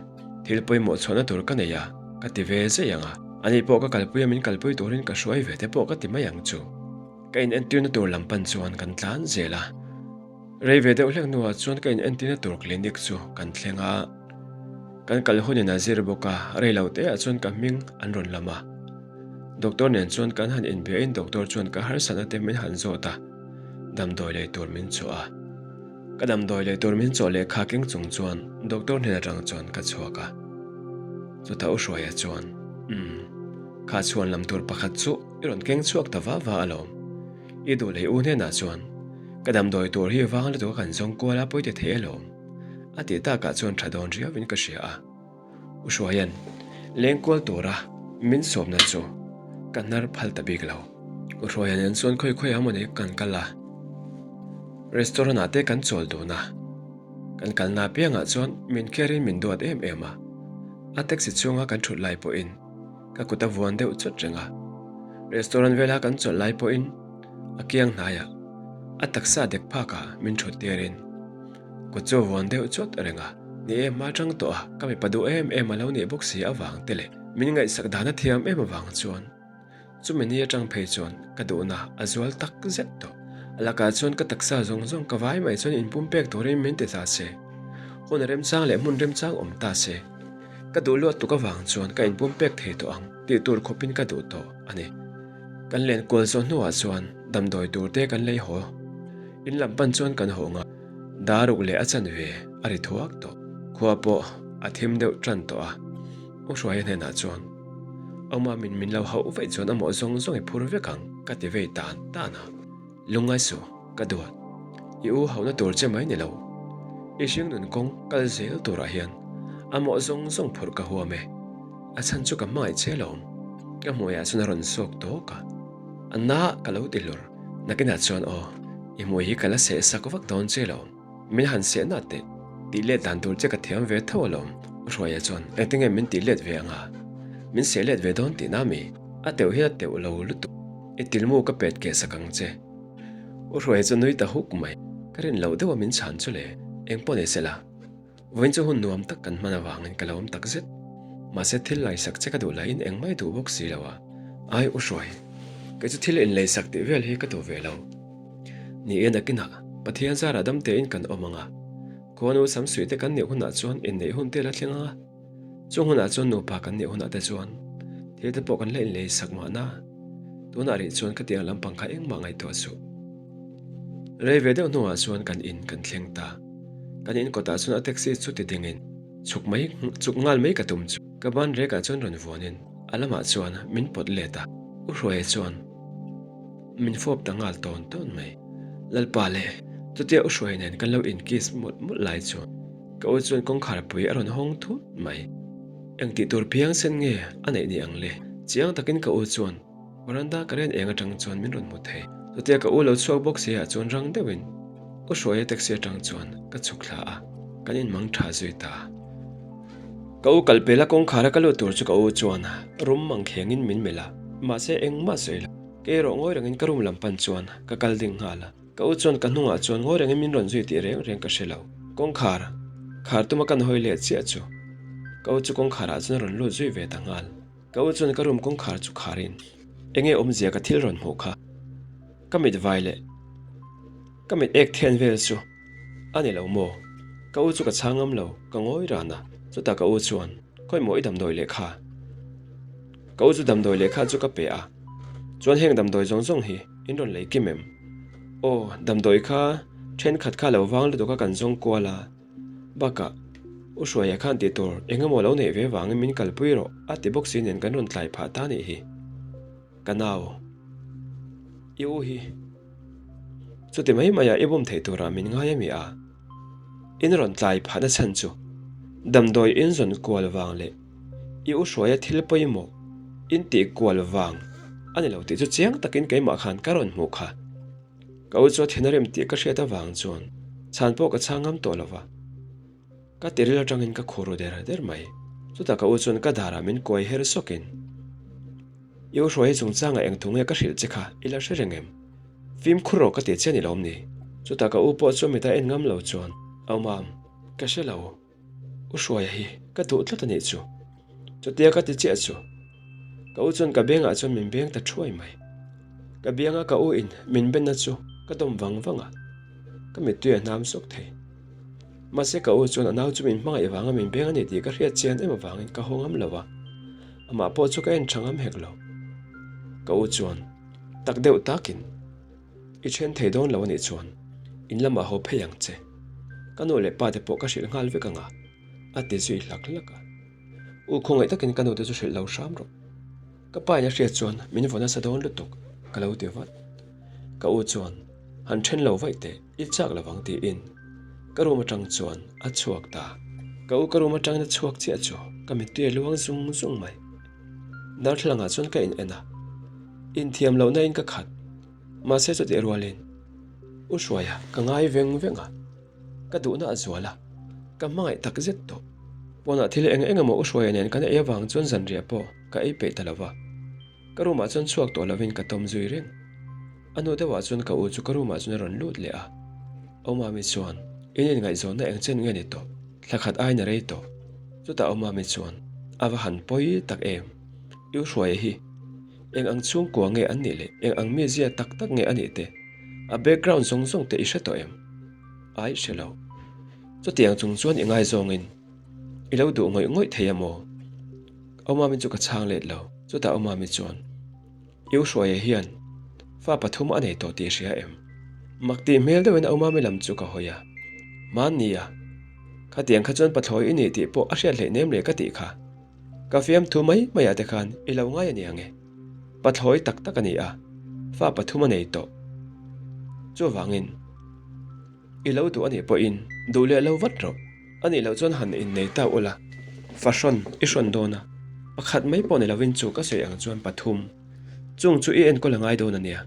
thil pawimawh chhuahna tur ka nei a, ka ti ve zei ang a, ani pawh ka kalpui a min kalpui turin ka hruai ve te pawh ka ti mai ang chu. Ka inentirna tur lam pan chuan kan tlan zel a, rei ve deuh hlek hnuah chuan ka inentirna tur clinic chu kan thleng a. Kan kal hunin a zir bawk a, rei lo te ah chuan ka hming an rawn lam a. Doctor nen chuan kan han inbiahin doctor chuan ka harsatna te min han zawt a, damdawi lei tur min chhuah a. Ka damdawi lei tur min chawh lehkha keng chung chuan doctor hnen atang chuan ka chhuak a. Chutah U Hruaia chuan, Umm, kha chhuan lam tur pakhat chu i rawn keng chhuak ta va va alawm. I duh lei u hnenah chuan ka damdawi tur hi vang lutuk a kan zawng kual a pawi ti thei alawm. A tih takah chuan tha dawn riauin ka hria a. U Hruaia'n leng kual tura min sawmna chu ka hnar phal ta bik lo. U Hruaia nen chuan khawi khawi ah mawni kan kal a, restaurant ah te kan chawl dun a. Kan kalna apiangah chuan min kherin min duat em em a. A taxi chhunga kan thut lai pawhin ka kut a vuan deuh chawt reng a. Restaurant vela kan chawlh lai pawhin a kiang hnaiah a taksa dek phakah min thut tirin Kut chu vuan deuh chawt reng a, ni e hma tang tawh a, ka mipa duh em em a lo nih bawk si avang te leh min ngaihsak dan a thiam em avang chuan chumi ni atang phei chuan ka duhna a zual tak zet tawh. A lakah chuan ka taksa zawng zawng ka vai mai chuan inpum pek turin min ti ta se, hun remchang leh hmun remchang awm ta se, ka duh luat tuk avang chuan ka inpum pek thei tawh ang tih tur khawpin ka duh tawh a ni. Kan len kual zawh hnuah chuan damdawi tur te kan lei haw. In lam pan chuan kan haw nga. Daruk leh a chanve a ri thuak tawh. Khua pawh a thim deuh tan tawh a. U Hruaia hnenah chuan, Awma min min lo hauh vaih chuan a mawh zawng zawng i phur vek ang ka ti vei tan tan a. Lungngai suh, ka duat. I u hauhna tur che mai ni lo. I hringnun kawng kal zel turah hian a mawh zawng zawng phurh ka huam e. A chhan chu ka hmangaih che alawm. Ka hmuiah chuan a rawn sawk tawk a. A na ka lo ti hlur. Nakinah chuan aw, i hmui hi ka la seh sak vak dawn che lo. Min han seh na teh. Tih let dan tur che ka thiam ve tho alawm. U Hruaia chuan engtinge min tih let ve anga? Min seh let ve dawn tihna mi? A teuh hian a teuh lo lutuk. I tilmu ka pet keh sak ang che. U Hruaia chu nui ta huk mai. Ka rin loh deuha min chhan chu le. Engpawh ni sela. Vawiin chu hun nuam tak kan hman avangin ka lo awm tak zet. Mahse thil laisak che ka duh laiin engmah i duh bawk si lo a. Ai u Hruai, kei chu thil inleisak tih vel hi ka duh ve lo. Ni e nakinah Pathian zarah dam tein kan awm ang a, khuanu samsuih te kan nih hunah chuan inneih hun te la thleng ang a. Chung hunah chuan nupa kan nih hunah te chuan thil te pawh kan la inlei sak mahna. Tunah rih chuan ka tiang lampang kha engmah ngaihtuah suh. Rei ve deuh hnuah chuan kan in kan thleng ta. Kan in kawtah chuan a taxi chu ti dingin chhuk mai chhuk nghal mai ka tum chu ka ban rekah chuan rawn vuanin a lamah chuan min pawt let a. U Hruaia chuan min fawp ta nghal tawn tawn mai. Lalpa leh chutia U Hruaia nen kan lo in kiss mawlh mawlh lai chuan Ka u chuan kawngkhar pui a rawn hawng thut mai. Eng tih tur phiang sen nge a neih ni ang le? Chiang takin ka u chuan veranda ka ren eng atang chuan min rawn hmu thei. Chutia ka u lo chhuak bawk si ah chuan rang deuhin U Hruaia taxi atang chuan ka chhuk thla a, kan inmang tha zui ta. Ka u kal pela kawngkhar a ka lut tur chu ka u chuan rum mang khengin min melh a, mahse engmah sawi lo. Kei erawh ngawi rengin ka room lam pan chuan ka kal ding nghal a. Ka u chuan ka hnungah chuan ngawi rengin min rawn zui tih reng reng ka hre lo. Kawngkhar, khar tuma kan hawi leh chiah chu. Ka u chu kawngkharah chuan a rawn lut zui ve ta nghal. Ka u chuan ka room kawngkhar chu kharin, Enge awmzia ka thil rawn hmuh kha? Ka mit vai leh ka mit ek then vel chu a ni lo maw? Ka u chu ka chhang ngam lo, ka ngawi ran a. Chutah ka u chuan, Khawimaw i damdawi leh kha? Ka u chu damdawi lehkha chu ka pe a, chuan heng damdawi zawng zawng hi in rawn lei kim em? Aw, damdawi kha thenkhat kha lo vang lutuk a kan zawng kual a, bakah U Hruaia khan tih tur eng emaw lo neih ve vangin min kalpui rawh a ti bawk si nen kan rawn tlai phah ta nih hi. Ka nau, i u hi chuti mai maiah i bum theih turah min ngai a mi a? In rawn tlai phahna chhan chu damdawi in zawn kual vang leh i u hruaia thil pawimawh in tih kual vang a ni lo tih chu chiang takin keimah khan ka rawn hmuh kha. Ka u chu a thin a rem tih ka hriat avang chuan chhan pawh ka chhang ngam tawh lo va. Ka tiril atangin ka khur ru der der mai. Chutah ka u chuan ka darah min kuai her sawkin, I u hruai hi chungchangah eng thu nge ka hrilh che kha i la hre reng em? Fimkhur rawh ka ti che ni lawm ni? Chutah ka u pawh chu mita en ngam lo chuan, Au mam, ka hre lo. U Hruaia hi ka duh tlat a nih chu. Chutia ka ti chiah chu ka u chuan ka bengah chuan min beng ta thuai mai. Ka bianga ka u in min benna chu ka dawm vang vang a, ka mittui a hnam sawk thei. Mahse ka u chuan a nau chu min hmangaih vanga min beng a ni tih ka hriat chian em avangin ka haw ngam lo a, amah pawh chu ka en tha ngam hek lo. Ka u chuan tak deuh takin I then thei dawn lo a nih chuan in lamah haw phei ang che. Ka nu leh pa te pawh ka hrilh nghal vek ang a, a ti zui hlak hlak a. U khawngaih takin ka nu te chu hrilh lo hram rawh. Ka pa in a hriat chuan min vaw nasa dawn lutuk ka lo ti vat. Ka u chuan han then lo vaih teh i chak lo vang tiin ka room atang chuan a chhuak ta. Ka u ka room atangin a chhuak chiah chu ka mittui a luang zung zung mai. Darthlalangah chuan ka in en a, inthiam lohna in ka khat. Mahse chutih rualin U Hruaia ka ngai veng veng a, ka duhna a zual a, ka hmangaih tak zet tawh. Pawnah thil eng eng emaw U Hruaia nen kan ei avang chuan zanriah pawh ka ei peih ta lo va, ka room ah chuan chhuak tawh lovin ka tawm zui reng. A hnu deuhah chuan ka u chu ka room ah chuan a rawn lut leh a, Awmami chuan, In inngaihzawnna eng chen nge ni tawh? Thla khat aiin a rei tawh. Chutah Awmami chuan, A va han pawi tak em? I U Hruaia hi eng ang chhungkua nge an nih leh eng ang mizia tak tak nge a nih te, a background zawng zawng te i hre tawh em? Ai hre lo. Chutiang chung chuan i ngaizawngin i lo duh ngawih ngawih thei a maw? Awmami chu ka chhang let lo. Chutah Awmami chuan, I U Hruaia hian fa pathum a nei tawh tih i hria em? Mak tih hmel deuhin Awmami lam chu ka hawi a. Mahni a, khatiang kha chuan pathlawi i ni tih pawh a hriat hleihnem leh ka tih kha. Ka fiamthu mai maiah te khan i lo ngai a ni ang e. Pathlawi tak tak a ni a, fa pathum a nei tawh. Chuvangin, i lo duh a nih pawhin duh leh lo vat rawh. A nih loh chuan han innei ta ula, fa hrawn i hrawn dawn a, pakhat mai pawh ni lovin chu ka sawi ang chuan pathum chung chu i enkawl a ngai dawn a nia.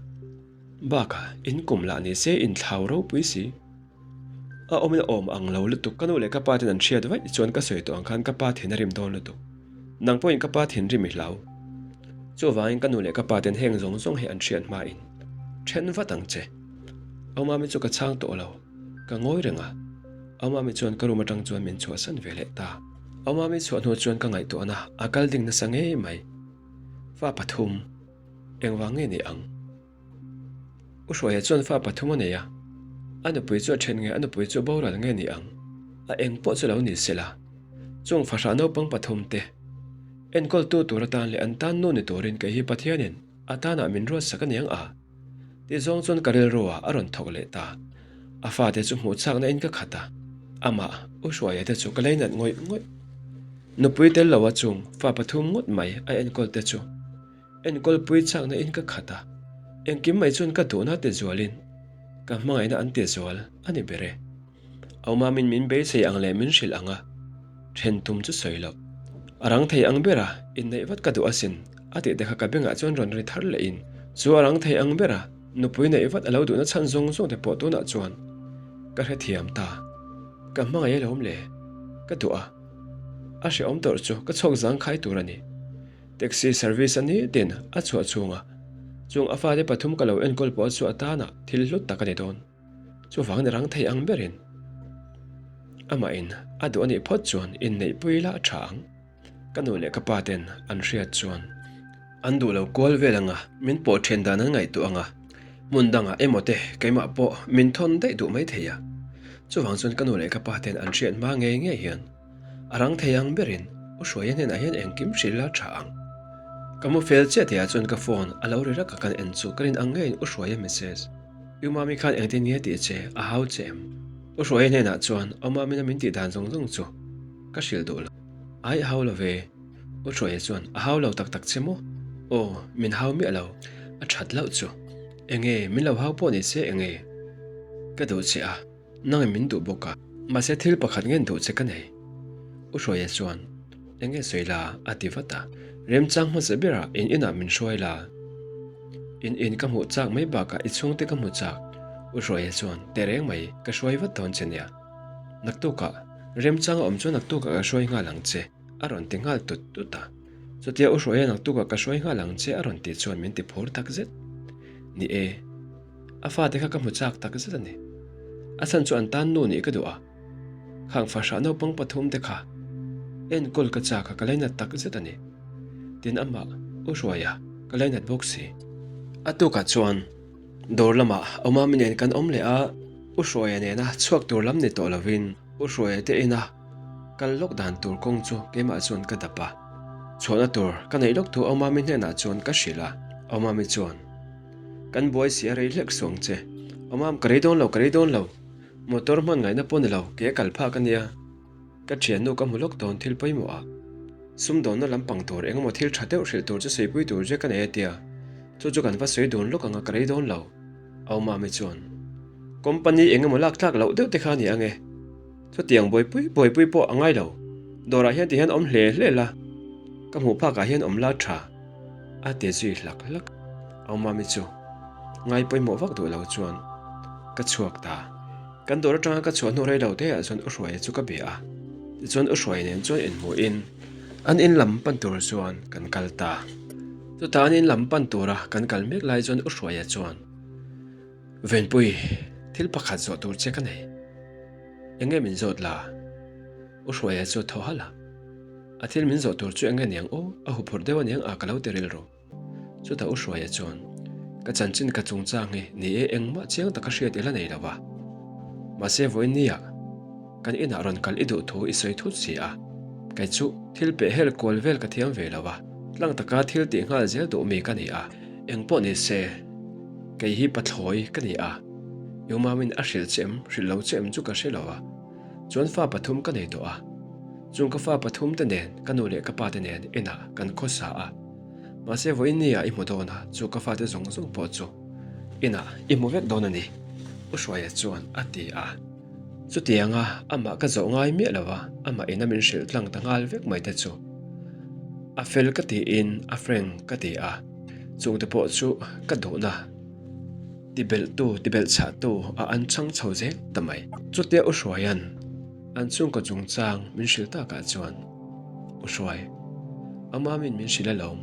Bakah, in kum lah ni se inthlau ropui si. A awmin a awm ang lo lutuk. Ka nu leh ka pa ten an hriat vaih chuan ka sawi tawh ang khan ka pa thin a rim dawn lutuk. Nang pawhin ka pa thinrim i hlau. Chuvangin ka nu leh ka pa ten heng zawng zawng hi an hriat hmain then vat ang che. Aumami chu ka chhang tawh lo. Ka ngawi reng a. Aumami chuan ka room atang chuan min chhuahsan ve leh ta. Aumami chhuah hnu chuan ka ngaihtuahna a kal ding nasa ngei mai. Fa pathum engvang nge ni ang? U Hruaia chuan fa pathum a nei a, a nupui chu a then nge a nupui chu boral nge ni ang? A eng pawh chu lo ni se la, chung fahrah naupang pathum te enkawltu tur atan leh an tan nu ni turin kei hi Pathianin a tanah min ruatsak a niang a tih zawng chuan ka rilru ah a rawn thawk leh ta. A fate chu hmuh chakna in ka khat a, amah U Hruaia te chu ka leinat ngawih ngawih. Nupui tel lo a chung fa pathum ngawt mai a enkawl te chu Enkawl pui chakna in ka khat a, engkim mai chuan ka duhna ti zualin ka hmangaihna an ti zual a ni ber e. Aumamin min beisei ang leh min hrilh ang a, then tum chu sawi loh. A rang thei ang bera inneih vat ka duh asin a tih te kha ka bengah chuan rawn ri thar lehin chu a rang thei ang bera nupui neih vat a lo duhna chhan zawng zawng te pawh tunah chuan ka hrethiam ta. Ka hmangaih alawm le, ka duh a, a hrehawm tawrh chu ka chhawk zangkhai tur a ni. Taxi service a ni tin a chhuah chhunga chung a fate pathum ka lo enkawl pawh chu a tana thil hlut tak a ni dawn. Chuvang ni rang thei ang berin amahin a duh a nih phawt chuan inneihpui la a tha ang. Ka nu leh ka pa ten an hriat chuan an duh lo kual vel anga min pawh then dan an ngaihtuah anga hmun dangah emaw te keimah pawh min thawn daih duh mai thei a. Chuvang chuan ka nu leh ka pa ten an hriat hma ngei ngei hian A rang thei ang berin U Hruaia hnenah hian engkim hrilh la tha ang. Ka mu fel chiah tihah chuan ka phone a lo ri rak a, kan en chu ka rin ang ngeiin U Hruaia message, U Mami khan engtin nge tih che a hau che em? U Hruaia hnenah chuan U Mamina min tih dan zawng zawng chu ka hrilh duh lo. Ai a hau lo ve. U Hruaia chuan a hau lo tak tak che maw? Aw, min hau miah lo. A that loh chu. Enge min lo hau pawh ni se enge ka duh che a. Nangin min duh bawk a, mahse thil pakhat ngen duh che ka nei. U Hruaia chuan, Eng nge sawi la? a ti vat a. Remchang hmasa berah in inah min hruai la. In in ka hmuh chak mai bakah i chhungte ka hmu chak. U Hruaia chuan, Tehreng mai, ka hruai vat dawn che nia. Naktukah, remchang a awm chuan naktukah ka hruai nghal ang che, a rawn ti nghal tut tut a. Chutia U Hruaia naktukah ka hruai nghal ang che a rawn tih chuan min ti phur takzet. Ni e. A fate kha ka hmu chak tak zet a ni. A chhan chu an tan nu nih ka duh a. Khang fahrah naupang pathum te kha enkawl ka chak a ka lainat tak zet a ni. Tin amah U Hruaia ka lainat bawk si. A tukah chuan dawr lamah Awmami nen kan awm leh a, U Hruaia nena chhuak tur lam ni tawh lovin. U Hruaia te ina kal lawk dan tur kawng chu keimah chuan ka dap a, chhuahna tur ka neih lawk thu Aumami hnenah chuan ka hrilh a, Aumami chuan, Kan buai si a rei hlek suang che, Aumam ka rei dawn lo, ka rei dawn lo, motor hman ngaihna pawh ni lo, ke a kal phak a nia. Ka thiannu ka hmu lawk dawn thil pawimawh ah sumdawnna lampang tur engemaw thil tha deuh hrilh tur chu saipui tur che ka nei a tia, chu chu kan va sawi dun lawk anga ka rei dawn lo. Aumami chuan, Company engemaw lak tlak loh deuh te kha a ni ange, chutiang buaipui buaipui pawh a ngai lo, dawrah hian tihian awm hle hle la, ka hmuh phakah hian awm la tha. A ti zui hlak hlak. Aumami chu ngai pawimawh vak duh lo chuan ka chhuak ta. Kan dawr atanga ka chhuah hnu rei lo te ah chuan U Hruaia chu ka bia a, tichuan U Hruaia nen chuan inhmuhin an in lam pan tur chuan kan kal ta. Chutah an in lam pan tura kan kal mek lai chuan U Hruaia chuan, Venpui, thil pakhat zawh tur che ka nei. Eng nge min zawt la? U Hruaia chu thaw halh a. A thil min zawh tur chu eng nge niang aw, a huphurh deuh aniang a ka lo ti rilru. Chutah U Hruaia chuan, Ka chanchin ka chungchang hi ni e engmah chiang taka hriat ila nei lo va. Mahse vawiin nia kan inah rawn kal i duh thu i sawi thut si a. Kei chu thil peh hel kual vel ka thiam ve lo va, tlang taka thil tih nghal zel duh mi ka ni a. Eng pawh ni se, kei hi pathlawi ka ni a, i umamin a hrilh che em, hrilh lo che em chu ka hre lo va. Chuan fa pathum ka nei tawh a, chung ka fa pathum te nen ka nu leh ka pa te nen inah kan khawsa a. Mahse vawiin nia i hmu dawn a, chu ka fate zawng zawng pawh chu inah i hmu vek dawn a ni, U Hruaia chuan a ti a. Chutianga amah ka zawh ngai miah lo va, amah ina min hrilh tlang ta nghal vek mai te chu a fel ka tiin a frank ka ti a, chungte pawh chu ka duhna tibelhtu tibelhchhahtu a an chhang chho zel ta mai. Chutia U Hruaia'n An chhungkaw chungchang min hrilh takah chuan, U Hruai, a mamin min hrilh alawm,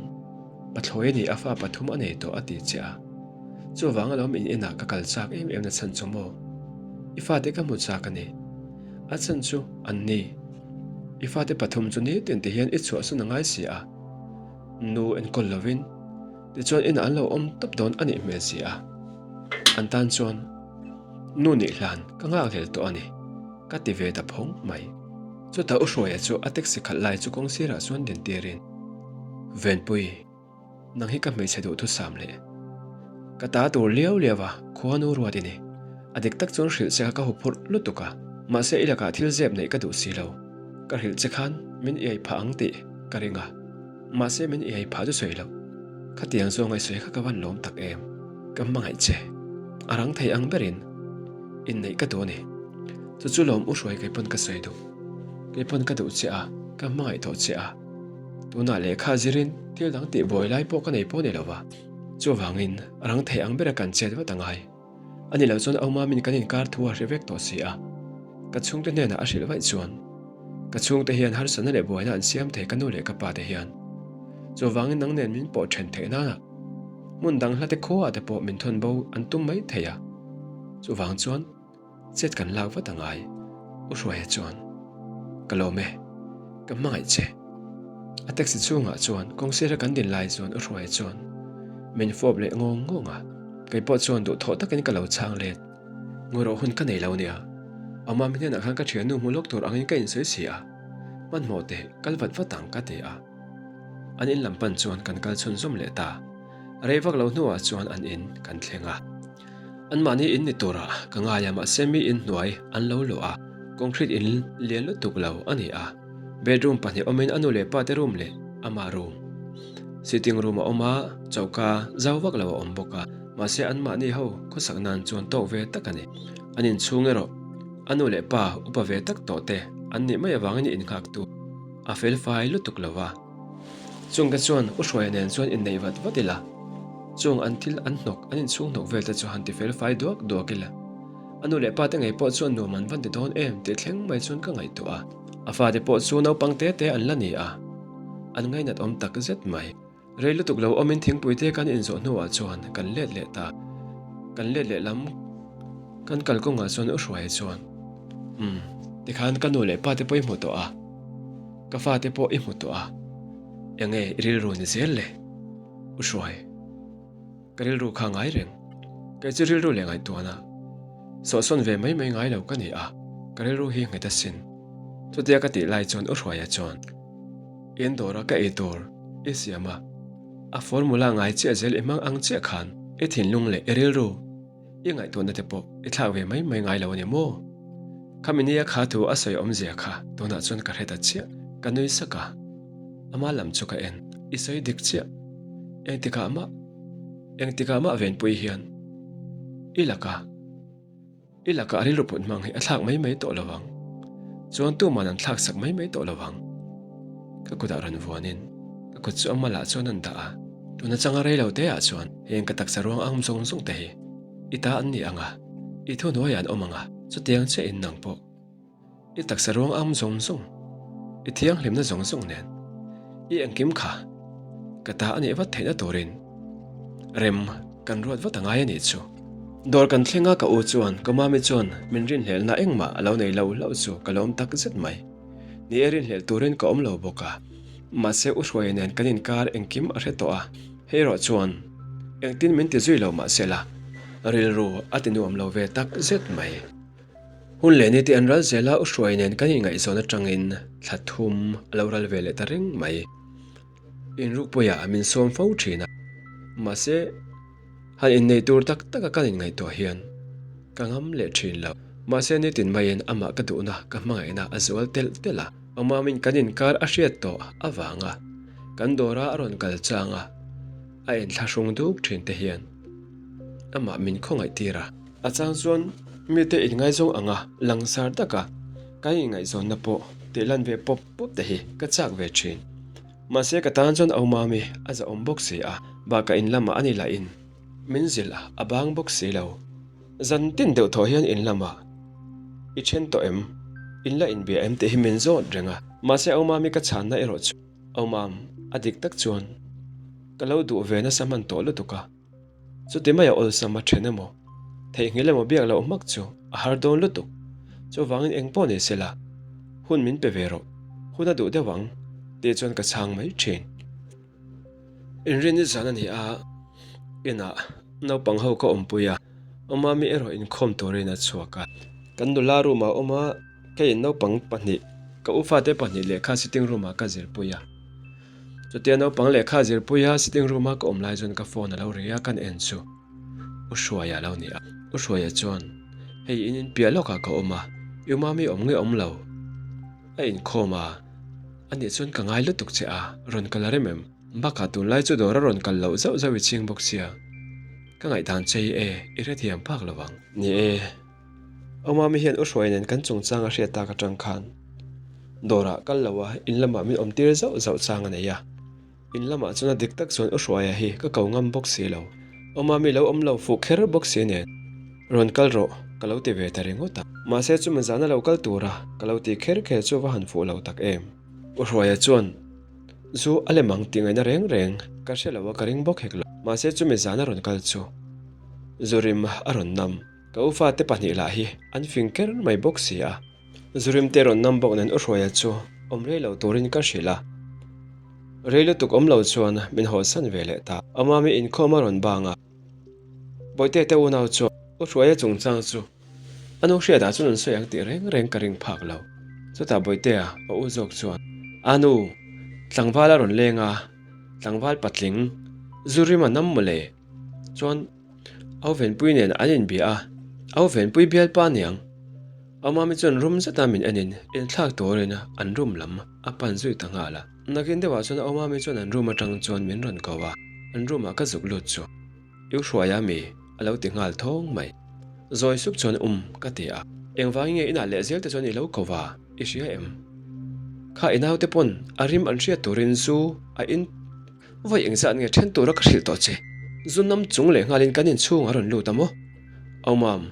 pathlawi a nih a fa pathum a nei tawh a ti che a. Chuvang alawm in inah ka kal chak em em na chhan chu maw? I fate ka hmu chak a ni. A chhan chu an ni. I fate pathum chu nitin ti hian i chhuahsan a ngai si a. Nu enkawl lovin tichuan inah an lo awm tawp dawn a nih hmel si a. An tan chuan nu nih hlan ka nghakhlel tawh a ni. Ka ti ve ta phawng mai. Chutah U Hruaia chu a taxi khalh lai chu kawng sirah chuan din tirin, Venpui, nang hi ka hmeichhe duh thusam leh. Ka ta tur liau liau a, khuanu ruat i ni. A dik tak chuan hrilh che kha ka huphurh lutuk a, mahse i lakah thil zep neih ka duh si lo. Ka hrilh che khan min iai phah ang tih ka ring a. Mahse min iai phah chu sawi loh. Khatiang zawnga i sawi kha ka van lawm tak em. Ka hmangaih che. A rang thei ang berin inneih ka duh a ni. Chu chu lawm u hruai kei pawn ka sawi duh. Kei pawn ka duh che a, ka hmangaih tawh che a. Tunah lehkha zirin thil dang tih buai lai pawh ka nei pawh ni lo va. Chuvangin a rang thei ang bera kan chet vat a ngai. A ni lo chuan Aumamin kan inkar thu a hre vek tawh si a. Ka chhungte hnenah a hrilh vaih chuan ka chhungte hian harsatna leh buaina an siam thei ka nu leh ka pa te hian. Chuvangin nang nen min pawh then theih nana hmun dang hlate khuaah te pawh min thawn bo an tum mai thei a. Chuvang chuan chet kan lak vat a ngai. U Hruaia chuan, Ka lawm e, ka hmangaih che. A taxi chhungah chuan kawngsira kan din lai chuan U Hruaia chuan min fawp leh ngawng ngawng a. Kei pawh chuan duhthawh takin ka lo chhang let. Ngawi hun ka nei lo nia. Amah mi hnenah khan ka thiannu hmu lawk tur angin ka insawi si a. Hmanhmawh teh, kal vat vat ang ka ti a. An in lam pan chuan kan kal chhunzawm leh ta. Rei vak lo hnuah chuan an in kan thleng a. Anmahni in ni turah ka ngai a mahse mi in hnuai an lo luah a. Concrete in lian lutuk lo a ni a. Bedroom pahnih awmin a nu leh pa te room leh ama room. Sitting room a awm a, choka zau vak lo a awm bawk a. Mahse anmahni ho khawsak nan chuan tawk ve tak a ni. An inchhung erawh a nu leh pa upa ve tak tawh te an nih mai avangin innghak tu a fel fai lutuk lo va. Chungte chuan U Hruaia nen chuan inneih vat vat ila, chung an thil an hnawk an inchhung hnawk vel te chu han ti fel fai duak duak ila, a nu leh pa te ngei pawh chuan nuam an van ti dawn em tih thleng mai chuan ka ngaihtuah a. A fate pawh chu naupang te te an la ni a, an ngainat awm tak zet mai. Rei lutuk lo awmin thingpui te kan inzawh hnuah chuan kan let leh ta. Kan let leh lam kan kalkawngah chuan U Hruaia chuan, Umm, tikhan ka nu leh pa te pawh i hmu tawh a, ka fate pawh i hmu tawh a, enge i rilru ni zel le? U Hruai, ka rilru kha ngai reng. Kei chu rilru leh ngaihtuahna sawhsawn ve mai mai ngai lo ka ni a. Ka rilru hi nghet asin. Chutia ka tih lai chuan U Hruaia chuan, In dawra ka ei tur i siam a, a formula ngai chiah zel i hmang ang chiah khan i thinlung leh i rilru i ngaihtuahna te pawh i thlak ve mai mai ngai lo a ni maw? Khami nia kha thu a sawi awmzia kha tunah chuan ka hre ta chiah. Ka nui sak a, ama lam chu ka en. I sawi dik chiah. Engtikah mah, engtikah mah venpui hian i laka. I lakah rilru put hmang hi a thlak mai mai tawh lo ang. Chuan tuman an thlak sak mai mai tawh lo ang. Ka kutah rawn vuanin ka kut chu a malah chuan an dah a. Tuna changa rei lo te ah chuan heng ka taksa ruang ang zawng zawng te hi i ta an ni ang a, i thuhnuaiah an awm ang a, chutiang chiah in nang pawh. I taksa ruang am zawng zawng, i thianghlimna zawng zawng nen i engkim kha ka ta a nih vat theihna turin rem kan ruat vat a ngai a nih chu. Dawr kan thleng a ka u chuan ka mami chuan min rinhlelhna engmah a lo nei lo hlauh chu ka lawm tak zet mai. Ni e rinhlelh turin ka awm lo bawk a, mahse u Hruaia nen kan inkar engkim a hre tawh a, hei erawh chuan engtin min ti zui lo mahsela rilru a ti nuam lo ve tak zet mai. Hun leh nite an ral zel a, U Hruai nen kan inngaihzawn atangin thla thum a lo ral ve leh ta reng mai. Inrukpuiah min sawm fo thin a, mahse han innei tur tak taka kan inngaihtuah hian ka ngam leh thin lo. Mahse nitin maiin amah ka duhna ka hmangaihna a zual telh telh a, Awmamin kan inkar a hriat tawh avanga kan dawra a rawn kal chang a, a inthlahrung duk thin te hian amah min khawngaih tir a. A chang chuan mite inngaizawng anga langsar taka ka inngaihzawnna pawh tih lan ve pawp pawp te hi ka chak ve thin. Mahse ka tan chuan Aumami a zahawm bawk si a, bakah in lamah a ni lahin min zilh a bang bawk si lo. Zan tin deuh thaw hian in lamah i then tawh em? In la inbia em tih hi min zawt reng a. Mahse Aumami ka chhanna erawh chu Aumam a dik tak chuan ka lo duh ve nasa hman tawh lutuk a. Chuti maia awlsam a then emaw, theihnghilh emaw biak loh hmak chu a har dawn lutuk. Chuvangin eng pawh ni sela, hun min pe ve rawh, hun a duh deuh ang, tih chuan ka chhang mai thin. Inrin ni zan a ni a, inah naupang ho ka awmpui a, Awmami erawh inkhawm turin a chhuak a. Kan nula room ah awm a, keiin naupang pahnih, ka u fate pahnih lehkha sitting room ah ka zirpui a. Chutia naupang lehkha zirpuia sitting room a ka awm lai chuan ka phone a lo ri a, kan en chu U Hruaia a lo ni a. U Hruaia chuan, Hei in inpiah lawkah ka awm a, i umami awm nge awm lo? A inkhawm a, Anih chuan ka ngai lutuk che a, rawn kal a rem em? Bakah tunlai chu dawr a rawn kal loh zauh zauh i ching bawk sia, ka ngaihdan che hi e, i hrethiam phak lo ang. Ni e. Awmami hian U Hruai nen kan chungchang a hriat tak atang khan dawrah kal lo a, in lamah min awm tir zauh zauh chang a nei a. In lamah chuan a dik tak chuan U Hruaia hi ka ko ngam bawk si lo. Awmami lo awm lo fuh kher bawk si nen, Rawn kal rawh, ka lo ti ve ta ringawt a. Mahse chumi zana lo kal tura ka lo ti kher kher chu va han fuh lo tak em. U Hruaia chuan zu a lem ang tih ngaihna reng reng ka hre lo a ka ring bawk hek lo. Mahse chumi zana rawn kal chu zu rim a rawn nam. Ka u fate pahnih lah hi an fing ker mai bawk si a, Zurim te rawn nam bawk nen u Hruaia chu awm rei lo turin ka hrilh a, rei lutuk awm lo chuan min hawsan ve leh ta. Amami inkhawm a rawn bang a, Bawihte te unau chuan u Hruaia chungchang chu a nu hriatah chuan an sawi ang tih reng reng ka ring phak lo. Chutah Bawihtea a u zawk chuan, A nu, tlangval a rawn leng a, tlangval patling, Zurim a nam mawle, chuan Au Venpui nen an inbia a, Au Venpui bialpa aniang. Au Mami chuan rum zeta min enin inthlak turin an room lam a pan zui ta nghal a. Nakin deuhah chuan Au Mami chuan an room atang chuan min rawn ko a, an room ah ka zuk lut chu I u Hruaia mi a lo ti nghal thawng mai. Zawi sup chuan um ka ti a, engvangin nge inah leh zel te chuan i lo ko va, i hria em? Kha i naute pawn a rim an hriat turin zu a in Vawi engzat nge then tura ka hrilh tawh che? Zu nam chung leh nghalin kan inchhung a rawn lut a maw? Au mam,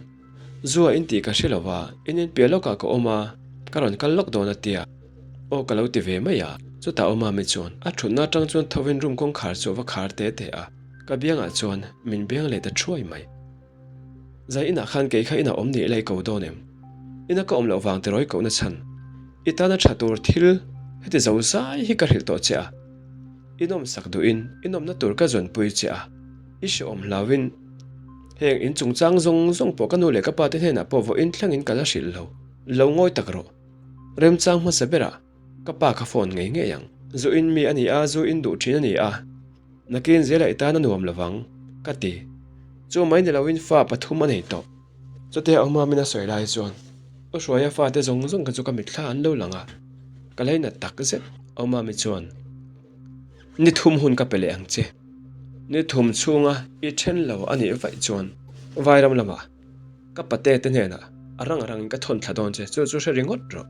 zu a intih ka hre lo va, in inpiah lawkah ka awm a, ka rawn kal lawk dawn a tia. Aw ka lo ti ve mai a. Chutah Au mami chuan a thutna atang chuan thovin room kawngkhar chu a va khar te te a, ka biangah chuan min beng leh ta thuai mai. Zai inah khan kei kha inah awm ni ila i ko dawn em? Ina ka awm loh vang tiraw i kohna chhan? I tana tha tur thil heti zo zai hi ka hrilh tawh che a. I nawmsak duhin i nawmna tur ka zawnpui che a, i hrehawm hlauhin heng in chungchang zawng zawng pawh ka nu leh ka pa te hnenah pawh vawiin thlengin ka la hrilh lo. Lo ngawi tak rawh. Remchang hmasa berah ka pa kha phone ngei ngei ang. Zu in mi a ni a, zu in duh thin a ni a. Nakin zela i tan a nuam lovang, ka ti. Chu mai ni loin fa pathum a nei tawh. Chutia awma min a sawi lai chuan U Hruaia fate zawng zawng kha chu ka mitthla an lo lang a, ka lainat tak zet. Awmami chuan, Ni thum hun ka pe leh ang che. Ni thum chhunga i then lo a nih vaih chuan Vairam lamah ka pate te hnenah a rang rangin ka thawn thla dawn che, chu chu hre ringawt rawh.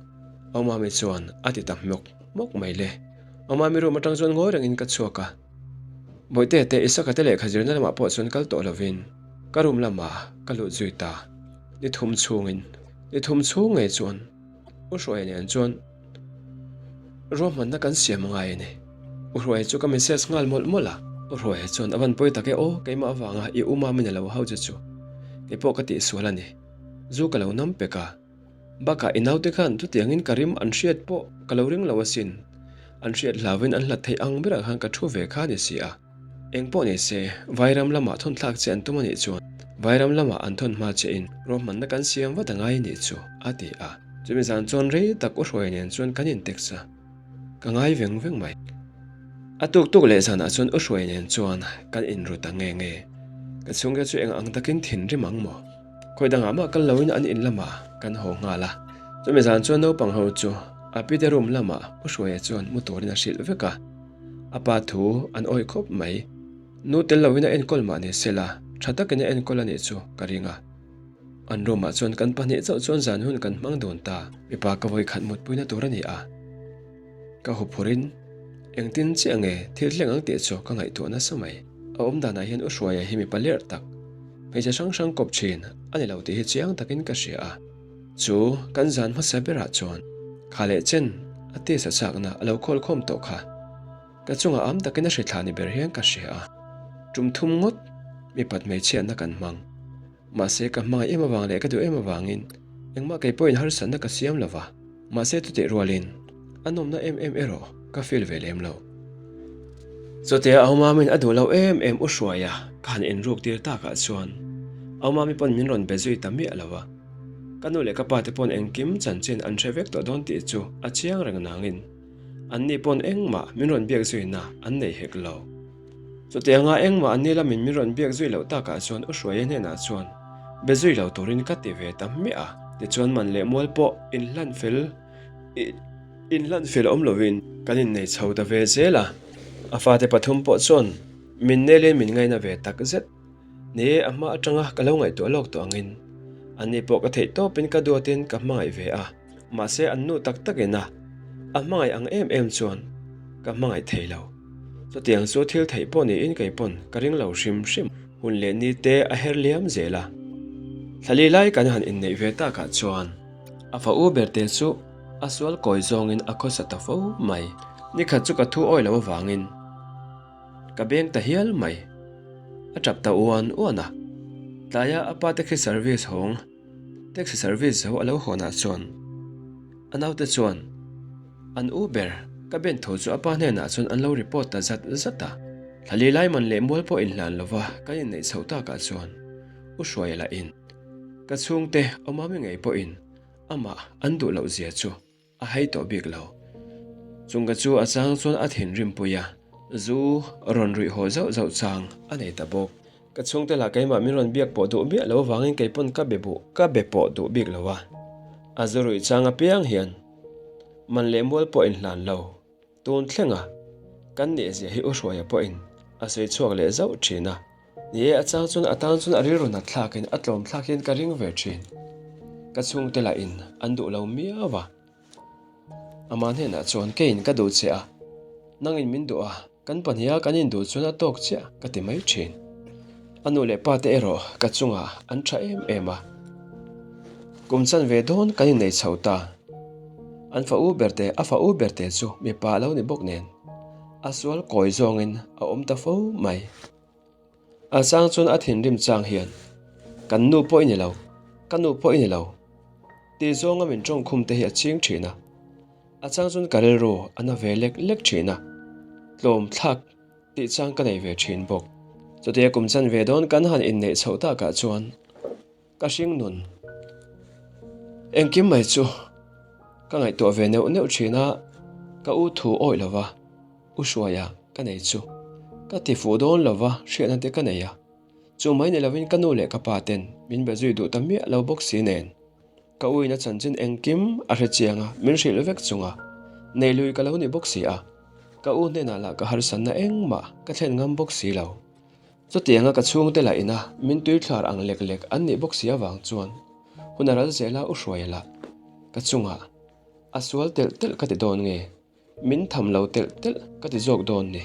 Awmami chuan a ti ta hmawk hmawk mai le. Awmami room atang chuan ngawi rengin ka chhuak a, Bawihte te Isaka te lehkha zirna lamah pawh chuan kal tawh lovin ka room lamah ka lut zui ta. Ni thum chhungin, ni thum chhung ngei chuan U Hruaia nen chuan ruahmanna kan siam a ngai a ni. U Hruaia chu ka message nghal mawlh mawlh a, U Hruaia chuan a van pawi tak e aw, keimah avanga i u Mami na lo hau che chu kei pawh ka tihsual a ni. Zu ka lo nam pek a. Bakah i naute khan chutiangin ka rim an hriat pawh ka lo ring lo asin. An hriat hlauvin an hlat theih ang berah khan ka thu ve kha a ni si a. Eng pawh ni se, Vairam lamah thawn thlak che an tum a nih chuan Vairam lamah an thawn hma che in ruahmanna kan siam vat a ngai a nih chu, a ti a. Chumi zan chuan rei tak u Hruaia nen chuan kan intext a. Ka ngai veng veng mai. A tuk tuk leh zanah chuan U Hruaia nen chuan kan inru ta nge nge. Ka chhungte chu eng ang takin thinrim ang maw? Khawi dangah mah kal loin an in lamah kan haw nghal a. Chumi zan chuan naupang ho chu a pite room lamah U Hruaia chuan mu turin a hrilh vek a. A pa thu an awih khawp mai. Nu tel loin a enkawl mah ni sela, tha takin a enkawl a nih chu ka ring a. An room ah chuan kan pahnih chauh chuan zan hun kan hmang dun ta. Mipa ka vawi khat mutpuina tur a ni a. Ka huphurin engtin chiah nge thil thleng ang tih chu ka ngaihtuah nasa mai. A awm danah hian U Hruaia hi mipa lerh tak, hmeichhe hrang hrang kawp thin a ni lo tih hi chiang takin ka hria a. Chu kan zan hmasa berah chuan kha leh chen a tisa chakna a lo khawl khawm tawh kha. Ka chungah am takin a hrithla ni ber hian ka hria a. Tum thum ngawt mipat hmeichhiatna kan hmang. Mahse ka hmangaih em avang leh ka duh em avangin engmah kei pawhin harsatna ka siam lo va, mahse chutih rualin a nawmna em em erawh ka feel ve lem lo. Chutia Aumamin a duh lo em em u Hruaia ka han inruk tir takah chuan Aumami pawn min rawn be zui ta miah lo a, ka nu leh ka pa te pawn engkim chanchin an hre vek tawh dawn tih chu a chiang reng nangin anni pawn engmah min rawn biak zuina an nei hek lo. Chutianga engmah an ni lamin min rawn biak zui loh takah chuan U Hruaia hnenah chuan be zui lo turin ka ti ve ta hmiah a. Tichuan man leh mual pawh inhlan fel inhlan fel awm lovin kan innei chho ta ve zel a. A fate pathum pawh chuan min nelin min ngaina ve tak zet. Ni e, a hma atanga ka lo ngaihtuah lawk tawh angin anni pawh ka theih tawpin ka duatin ka hmangaih ve a. Mahse an nu tak takin a a hmangaih ang em em chuan ka hmangaih thei lo. Chutiang chu thil theih pawh niin kei pawn ka ring lo hrim hrim. Hun leh ni te a her liam zel a. Thlali lai kan han inneih ve takah chuan a fa u ber te chu a sual kawi zawngin a khawsa ta fo mai. Nikhat chu ka thu awi lo avangin ka beng ta hial mai. A tap ta uan uan a. Tlaia a pa te khi service hawng. Taxi service zo a lo hawnah chuan a naute chuan an u ber ka ben tho chu a pa hnenah chuan an lo report ta zat zat a. Thlali Laiman leh mual pawh inhlan lova kan inneih chhoh takah chuan U Hruaia lahin ka chhungte awmami ngei pawhin amah an duh loh zia chu A hei tawh bik lo. Chungka chu a chang chuan a thinrim pui a, zu rawn ruih haw zauh zauh chang a nei ta bawk. Ka chhungte lah keimah min rawn biak pawh duh miah lo avangin kei pawn ka be buh ka be pawh duh bik lo a. A zu ruih chang apiang hian man leh mual pawh inhlan lo. Tun thlenga kan nihzia hi U Hruaia pawhin a sawi chhuak leh zauh thin a. Ni e, a chang chuan a tan chuan a rilru nat thlakin a tlawm thlak hian ka ring ve thin. Ka chhungte lahin an duh lo miau a. Amah hnenah chuan keiin ka duh che a, nangin min duh a, kan pahniha kan induh chuan a tawk chiah ka ti mai thin. A nu leh pa te erawh ka chungah an tha em em a. Kum chan ve dawn kan innei chho ta. An fa u ber te, a fa u ber te chu mipa a lo ni bawk nen, a sual kawi zawngin a awm ta fo mai. A chang chuan a thinrim chang hian, Kan nu pawh i ni lo, ka nu pawh i ni lo, tih zawnga min tawngkhum te hi a ching thin a. A chang chuan ka rilru a na ve lek lek thin a, tlawm thlak tih chang ka nei ve thin bawk. Chutia kum chan ve dawn kan han inneih chhoh takah chuan, Ka hring nun. Engkim mai chu ka ngaihtuah ve neuh neuh thin a, ka u thu awih lova u Hruaia ka nei chu ka ti fuh dawn lova hriatna te ka nei a, chu mai ni lovin ka nu leh ka pa ten min be zui duh ta miah lo bawk si nen. Ka uina chanchin engkim a hre chiang a, min hrilh vek chung a, nei lui ka lo ni bawk si a, ka u hnenah lah ka harsanna engmah ka thlen ngam bawk si lo. Chutianga ka chhungte lah ina min tuithlar ang lek lek an nih bawk si avang chuan hun a ral zela u hruai lah ka chungah a sual telh telh ka ti dawn nge? Min tham lo telh telh ka ti zawk dawn ni.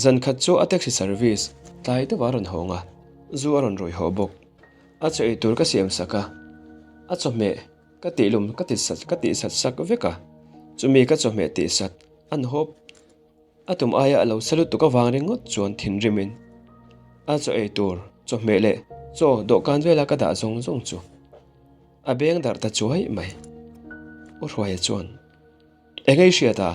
Zan khat chu a taxi service tlai deuh a rawn hawng a, zu a rawn rawih haw bawk. A chaw ei tur ka siam sak a, a chawhmeh ka tihlum ka ti sat ka tih sat sak vek a, chumi ka chawhmeh tih sat an hawp a tum aia a lo sa lutuk avang ringawt chuan thinrimin a chaw ei tur chawhmeh leh chaw dawhkan vela ka dah zawng zawng chu a beng darh ta chuai mai. U Hruaia chuan. Eng ei hriat a?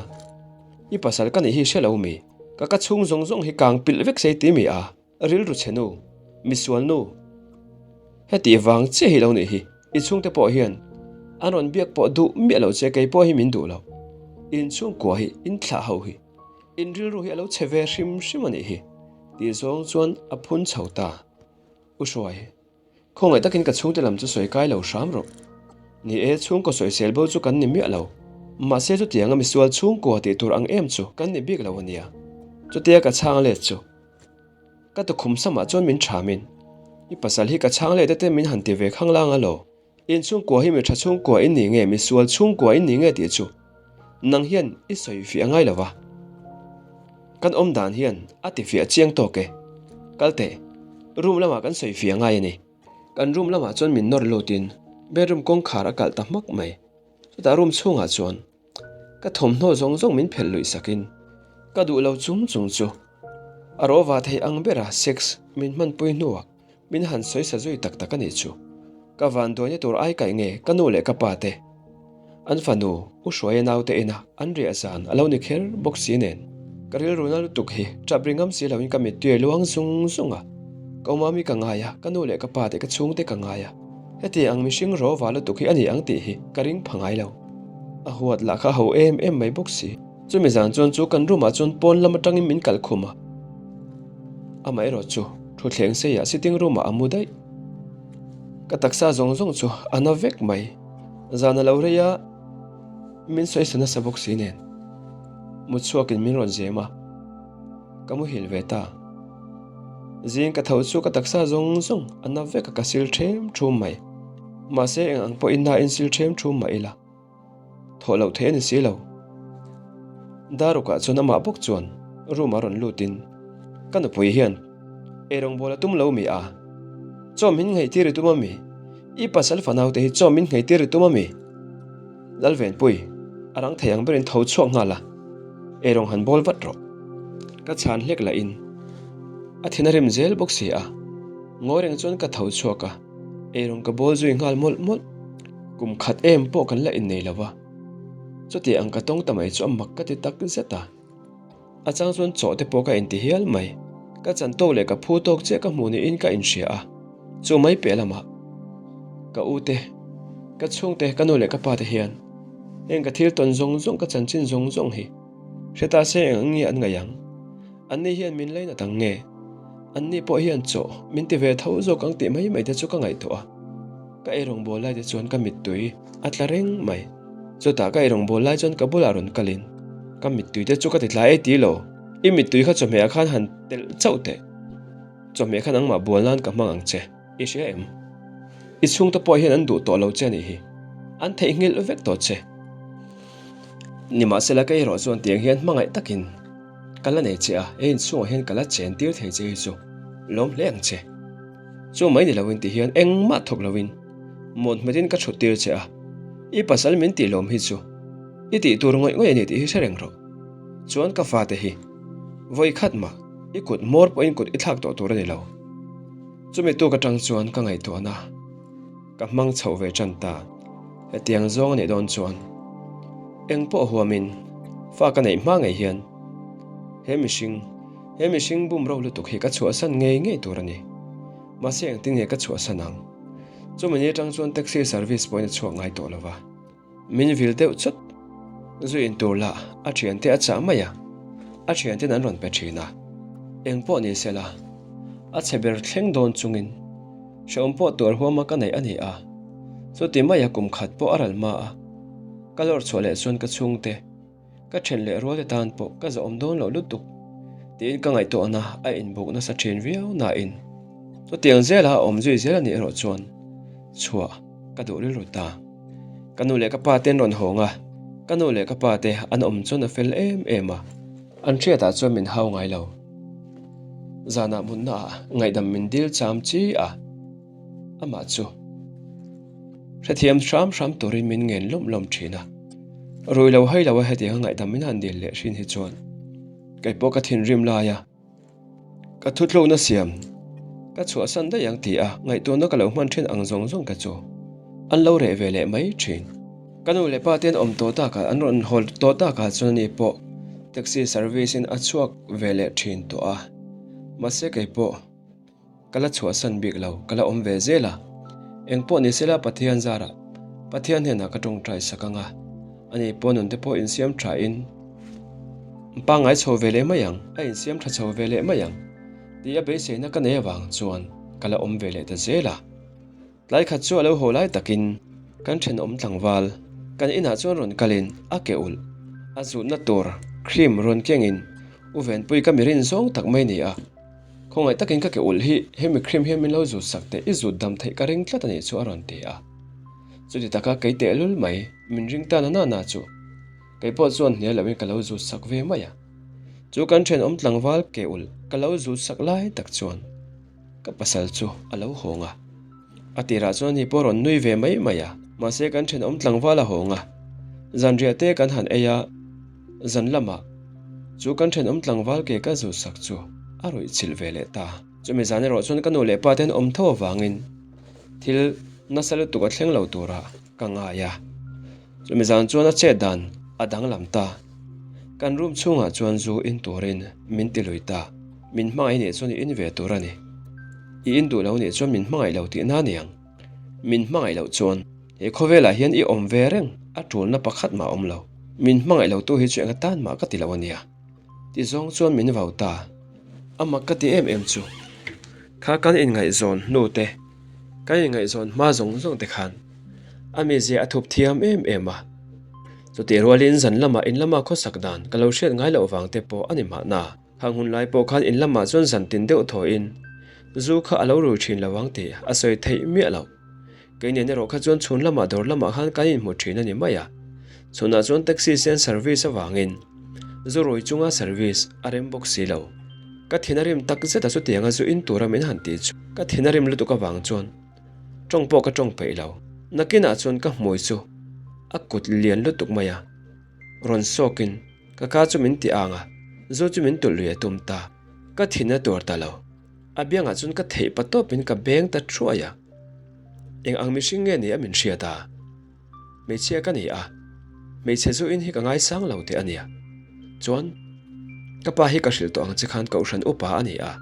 I pasal ka nih hi hre lo mi? Ka ka chhung zawng zawng hi kang pilh vek sei ti mi a? Rilru chhe nu, misual nu. Heti vang chiah hi lo nih hi, i chhungte pawh hian an rawn biak pawh duh miah lo che kei pawh hi min duh lo. In chhungkua hi in thlah ho hi, in rilru hi a lo chhe ve hrim hrim a nih hi, tih zawng chuan a phun chho ta. U Hruai. Khawngaih takin ka chhungte lam chu sawi kai lo hram rawh. Ni e, chhungkaw sawisel bo chu kan ni miah lo. Mahse chutianga misual chhungkua tih tur ang em chu kan ni bik lo a nia. Chutia ka chhang let chu ka tukhum samah chuan min thamin, I pasal hi ka chhang let te min han ti ve khanglang a law. In chhungkua hi mi tha chhungkua in ni nge misual chhungkua in ni nge tih chu nang hian i sawi fiah ngai lo va. Kan awm dan hian a ti fiah chiang tawk e. Kal teh, room lamah kan sawi fiah ngai a ni. Kan room lamah chuan min nawr lutin bedroom kawngkhar a kalh ta hmak mai. Chutah room chhungah chuan ka thawmhnaw zawng zawng min phelh luih sakin ka duh lo chung chung chu a rawva thei ang bera sex min hmanpui hnuah Min han sawi sa zui tak tak a nih chu. Ka vanduaina tur ai kaih nge ka nu leh ka pa te. An fanu U Hruaia naute ina an riah zan a lo ni kher bawk si nen. Ka rilru na lutuk hi tap ri ngam si loin ka mittui a luang zung zung a. Ka umami ka ngai a, ka nu leh ka pa te ka chhungte ka ngai a. Heti ang mihring rawva lutuk hi a ni ang tih hi ka ring pha ngai lo. A huat lah kha a ho em em mai bawk si. Chumi zan chuan chu kan room ah chuan pawn lam atangin min kal khum a, amaherawh chu thutthleng seiah sitting room ah a mu daih. Ka taksa zawng zawng chu a na vek mai, zan a lo rei a, min sawi sa nasa bawk si nen mut chhuakin min rawn zem a, ka muhil ve ta. Zing ka tho chu ka taksa zawng zawng a na vek a, ka sil ṭhem ṭhum mai. Mahse eng ang pawhin na in sil ṭhem ṭhum mah ila. Thawh loh theih a ni si lo. Darukah chuan amah bawk chuan room a rawn lutin, Ka nupui hian eirawngbawl a tum lo mi a? Chaw min ngheitir i tum a mi? I pasal fanau te hi chaw min ngheitir i tum a mi? Lalvenpui, a rang thei ang berin tho chhuak nghal a, eirawng han bawl vat rawh. Ka chhan hlek lahin a thin a rim zel bawk si a, ngawi reng chuan ka tho chhuak a. Eirawng ka bawl zui nghal mawlh mawlh. Kum khat em pawh kan la innei lo va, chuti ang ka tawng ta mai chu a mak ka ti tak zet a. A chang chuan chaw te pawh ka inti hial mai. Ka chan tawk leh ka phu tawk chiah ka hmuh niin ka inhria a, chu mai piah lamah ka u te, ka chhungte, ka nu leh ka pa te hian heng ka thil tawn zawng zawng, ka chanchin zawng zawng hi hre ta se eng ang nge an ngaih ang? Anni hian min lainat ang nge? Anni pawh hian chaw min ti ve tho zawk ang tih mai mai te chu ka ngaihtuah a. Ka eirawng bawl lai te chuan ka mittui a tla reng mai. Chutah ka eirawng bawl lai chuan ka bulah rawn kalin ka mittui te chu ka ti tla e ti lo. I mittui kha chawhmeh ah khan han telh chauh teh. Chawhmeh kha nangmah bual nan ka hmang ang che. I hria em? I chhungte pawh hian an duh tawh lo che a nih hi. An theihnghilh vek tawh che. Nimahsela ka erawh chuan tiang hian hmangaih takin Ka la nei che a, he inchhungah hian ka la chen tir thei che hi chu lawm hle ang che. Chu mai ni loin ti hian engmah thawk loin mawt hmetin ka thut tir che a, i pasal min tih lawm hi chu i tih tur ngawih ngawih a ni tih hi hre reng rawh. Chuan ka fate hi vawi khat mah i kut hmawr pawhin kut i thlak tawh tur a ni lo. Chumi tuk atang chuan ka ngaihtuahna. Ka hmang chhoh ve tan ta. Hetiang zawng a nih dawn chuan eng pawh huamin fa ka neih hma ngei hian he mihring, he mihring bum ro lutuk hi ka chhuahsan ngei ngei tur a ni. Mahse engtin nge ka chhuahsan ang? Chumi ni atang chuan taxi service pawhin a chhuak ngai tawh lo va, min vil deuh chawt. Zu in tur lah a thiante a chah mai a, a thianten an rawn pe thin a. Eng pawh ni se la, a chhe ber thleng dawn chungin hrehawm pawh tuar huama ka neih a ni a. Chuti maia kum khat pawh a ral hma a, ka lawr chhuah leh chuan ka chhungte, Ka then leh rual te tan pawh ka zawhawm dawn loh lutuk tiin ka ngaihtuahna a inbuk nasa thin viau nain chutiang zela a awm zui zel a nih erawh chuan chhuah ka duh rilru ta. Ka nu leh ka pa te an rawn hawng a, ka nu leh ka pa te an awm chuan a fel em em a, an hriatah chuan min hau ngai lo. Zanah mutnaah ngaihdam min dil cham chi a. Amah chu hrethiam hram hram turin min ngen lawm lawm thin a, rui lo hai lo a hetiang a ngaihdam min han dil leh hrin hi chuan kei pawh ka thinrim lai a, ka thuthlukna siam ka chhuahsan daih ang ti a ngaihtuahna ka lo hman thin ang zawng zawng te chu an lo reh ve leh mai thin. Ka nu leh pa te an awm tawh takah an rawn haw tawh takah chuan ani pawh taxi service in a chhuak ve leh thin tawh a, mahse kei pawh. Ka la chhuahsan bik lo, ka la awm ve zel a. Eng pawh ni sela Pathian zarah Pathian hnenah ka tawngtai sak ang a, ani pawh nunte pawh insiam tha in pangngai chho ve leh mai ang, a insiam tha chho ve leh mai ang tih a beiseina ka nei avang chuan ka la awm ve leh ta zel a. Tlai khat chu a lo haw lai takin kan thenawm tlangval kan inah chuan rawn kalin a ke ulh a zutna tur cream rawn kengin U Venpui ka mi rin zawng tak mai ni a, khawngaih takin ka ke ulh hi hemi cream hian min lo zut sak teh i zut dam theih ka ring tlat a nih chu a rawn ti a. Chuti taka kei tehlul mai min ring ta na na na chu kei pawh chuan hnial loin ka lo zut sak ve mai a. Chu kan thenawm tlangval ke ulh ka lo zut sak lai tak chuan Ka pasal chu a lo hawng a, a tirah chuan ni pawh rawn nui ve mai mai a, mahse kan thenawm tlangval a hawng a, zanriah te kan han ei a, zan lamah chu kan thenawm tlangval ke ka zut sak chu a ruih chilh ve leh ta. Chumi zan erawh chuan ka nu leh pa te an awm tho avangin thil nasa lutuk a thleng lo turah ka ngai a, chumi zan chuan a chet dan a danglam ta. Kan room chhungah chuan zu in turin min ti lui ta. Min hmangaih nih chuan i in ve tur a ni. I in duh lo nih chuan min hmangaih lo tihna a ni ang. Min hmangaih loh chuan he khawvelah hian i awm ve reng a tulna pakhat mah a awm lo. Min hmangaih lo tu hi chu enga tan mah ka ti lo a nia. Ti zawng chuan min vau ta. A mak ka ti em em chu. Kha kan inngaihzawn hnu te, kan inngaihzawn hma zawng zawng te khan a mizia a thup thiam em em a. Chutih rualin zan lamah in lama khawsak dan ka lo hriat ngai loh vang te pawh a ni mahna. Khang hun lai pawh khan in lamah chuan zan tin deuh thawiin zu kha a lo rui thin lo ang tih a sawi theih miah loh. Kei nen erawh kha chuan chhun lamah dawr lamah khan kan inhmu thin a ni mai a. Chhunah chuan taxi sen service avangin zu rui chunga service a rem bawk si lo. Ka thin a rim tak zet a chutianga zu in tura min han tih chu ka thin a rim lutuk avang chuan tawng pawh ka tawng peih lo. Nakinah chuan ka hmui chu a kut lian lutuk mai a, rawn sawkin ka ka chu min ti ang a, zu chu min tulh lui a tum ta. Ka thin a tuar ta lo. A biangah chuan ka theih pa tawpin ka beng ta thuai a. Eng ang mihring nge ni a min hriat a? Hmeichhia ka ni a, hmeichhe zu in hi ka ngaisang lo teh a nia. Chuan, ka pa hi ka hrilh tawh ang che khan kohhran upa a ni a,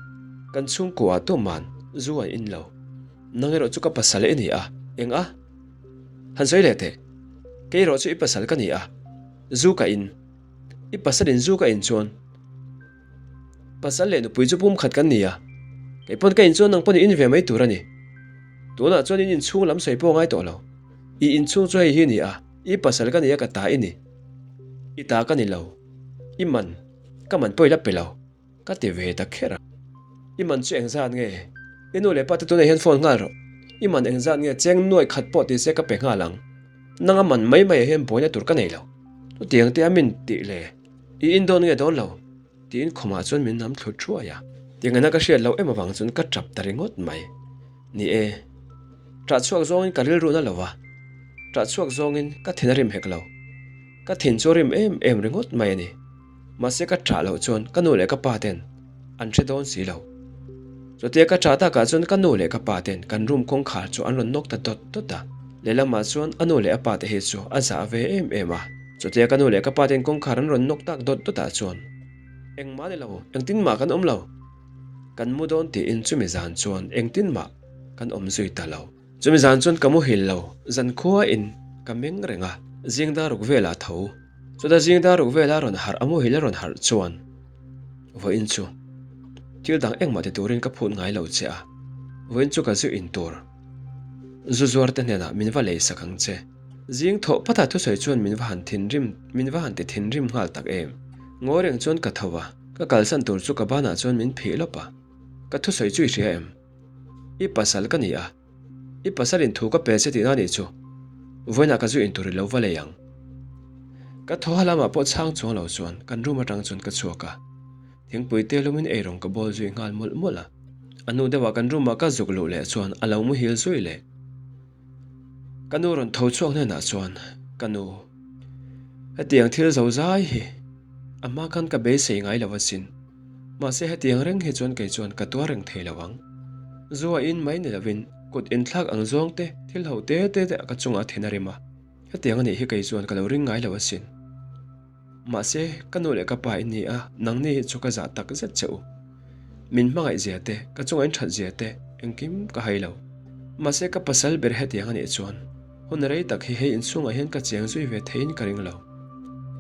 kan chhungkuaah tuman zu an in lo. Nang erawh chu ka pasal i ni a, eng a? Han sawi leh teh, kei erawh chu i pasal ka ni a, zu ka in. I pasalin zu ka in chuan Pasal leh nupui chu pum khat kan ni a, kei pawn ka in chuan nang pawn i in ve mai tur a ni. Tunah chuan in inchhung lam sawi pawh a ngai tawh lo. I inchhung chu hei hi ni a, i pasal ka ni a ka ta i ni. I ta ka ni lo, i man, ka man pawh i la pe lo, ka ti ve ta kher a. I man chu engzat nge? I nu leh pa te tunah hian phone nghal rawh. I man engzat nge cheng nuai khat pawh ti se ka pe nghal ang. Nanga man mai mai ah hian buaina tur ka nei lo. Chutiang te a min tih le. I in dawn nge dawn lo? Tiin khumah chuan min nam thlu thuai a. Tingana ka hriat loh em avang chuan ka tap ta ringawt mai. Ni e, ṭah chhuak zawngin ka rilru na lo va, ṭah chhuak zawngin ka thin a rim hek lo. Ka thin chu a rim em em ringawt mai a ni. Mahse ka ṭah loh chuan ka nu leh ka pa ten an hre dawn si lo. Chutia ka ṭah takah chuan ka nu leh ka pa ten kan room kawngkhar chu an rawn nawk ta dawt dawt a. Lehlamah chuan a nu leh a pa te hi chu a zah ve em em a. Chutia ka nu leh ka pa ten kawngkhar an rawn nawk tak dawt dawtah chuan engmah ni lo, engtin mah kan awm lo. Kan mu dawn tiin chumi zan chuan engtin mah kan awm zui ta lo. Chumi zan chuan ka muhil lo, zan khua in ka meng reng a, zing dar ruk velah tho. Chuta zing dar ruk vela rawn harh a muhil a rawn harh chuan vawiin chu thil dang engmah ti turin ka phut ngai lo che a, vawiin chu ka zu in tur zu zuar te hnenah min va lei sak ang che. Zing thawh phatah thusawi chuan min va han thinrim min va han ti thinrim nghal tak em. Ngawi reng chuan ka tho a, ka kalsan tur chu ka banah chuan min phih lawp a, ka thusawi chu i hria em? I pasal ka ni a, i pasal in thu ka pe che tihna nih chu, vawiinah ka zu in tur i lo va lei ang. Ka thaw ha lamah pawh chhang chuang lo chuan kan room atang chuan ka chhuak a, thingpui te lumin eirawng ka bawl zui nghal mawlh mawlh a. A hnu deuhah kan room ah ka zuk luh leh chuan a lo muhil zui leh. Ka nu rawn tho chhuak hnenah chuan, Ka nu, hetiang thil zo zai hi a hma khan ka beisei ngai lo asin. Mahse hetiang reng hi chuan kei chuan ka tuar reng thei lo ang. Zu a in mai ni lovin kut inthlak ang zawng te, thil ho te te te ka chungah thin a rim a. Hetiang a nih hi kei chuan ka lo ring ngai lo asin. Mahse ka nu leh ka pa in ni a, nangni hi chu ka zah tak zet che u. Min hmangaih zia te, ka chungah in that zia te, engkim ka hai lo. Mahse ka pasal ber hetiang a nih chuan hun rei tak hi hei inchhungah hian ka cheng zui ve theiin ka ring lo.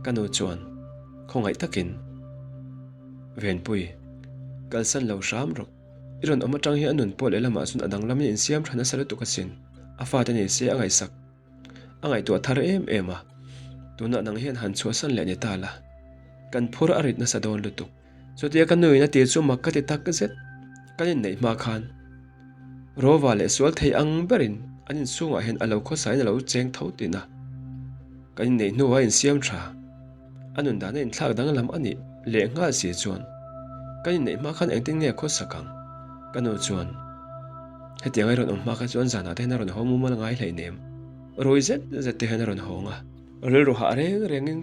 Ka nu chuan khawngaih takin Venpui, kalsan lo hram rawh. I rawn awm atang hian a nun pawh lehlamah chuan a danglamin insiam tha nasa lutuk asin. A fate ni se a ngaihsak A ngaihtuah thar em em a, tunah nang hian han chhuahsan leh ni ta la, kan phur a rit nasa dawn lutuk. Chutia ka nuin a ti chu mak ka ti tak zet, kan inneih hma khan Rova leh sual thei ang berin an inchhungah hian a lo khawsain a lo cheng tho tin a, kan inneih hnuah a insiam tha. A nun dana inthlak danglam a nih leh nghal si chuan kan inneih hma khan engtin nge khawsak ang? Ka nu chuan hetiang a rawn awm hma kha chuan zanah te hian a rawn haw mumal ngai hleinem. Rui zet zet te hian a rawn hawng a, rilru hah reng rengin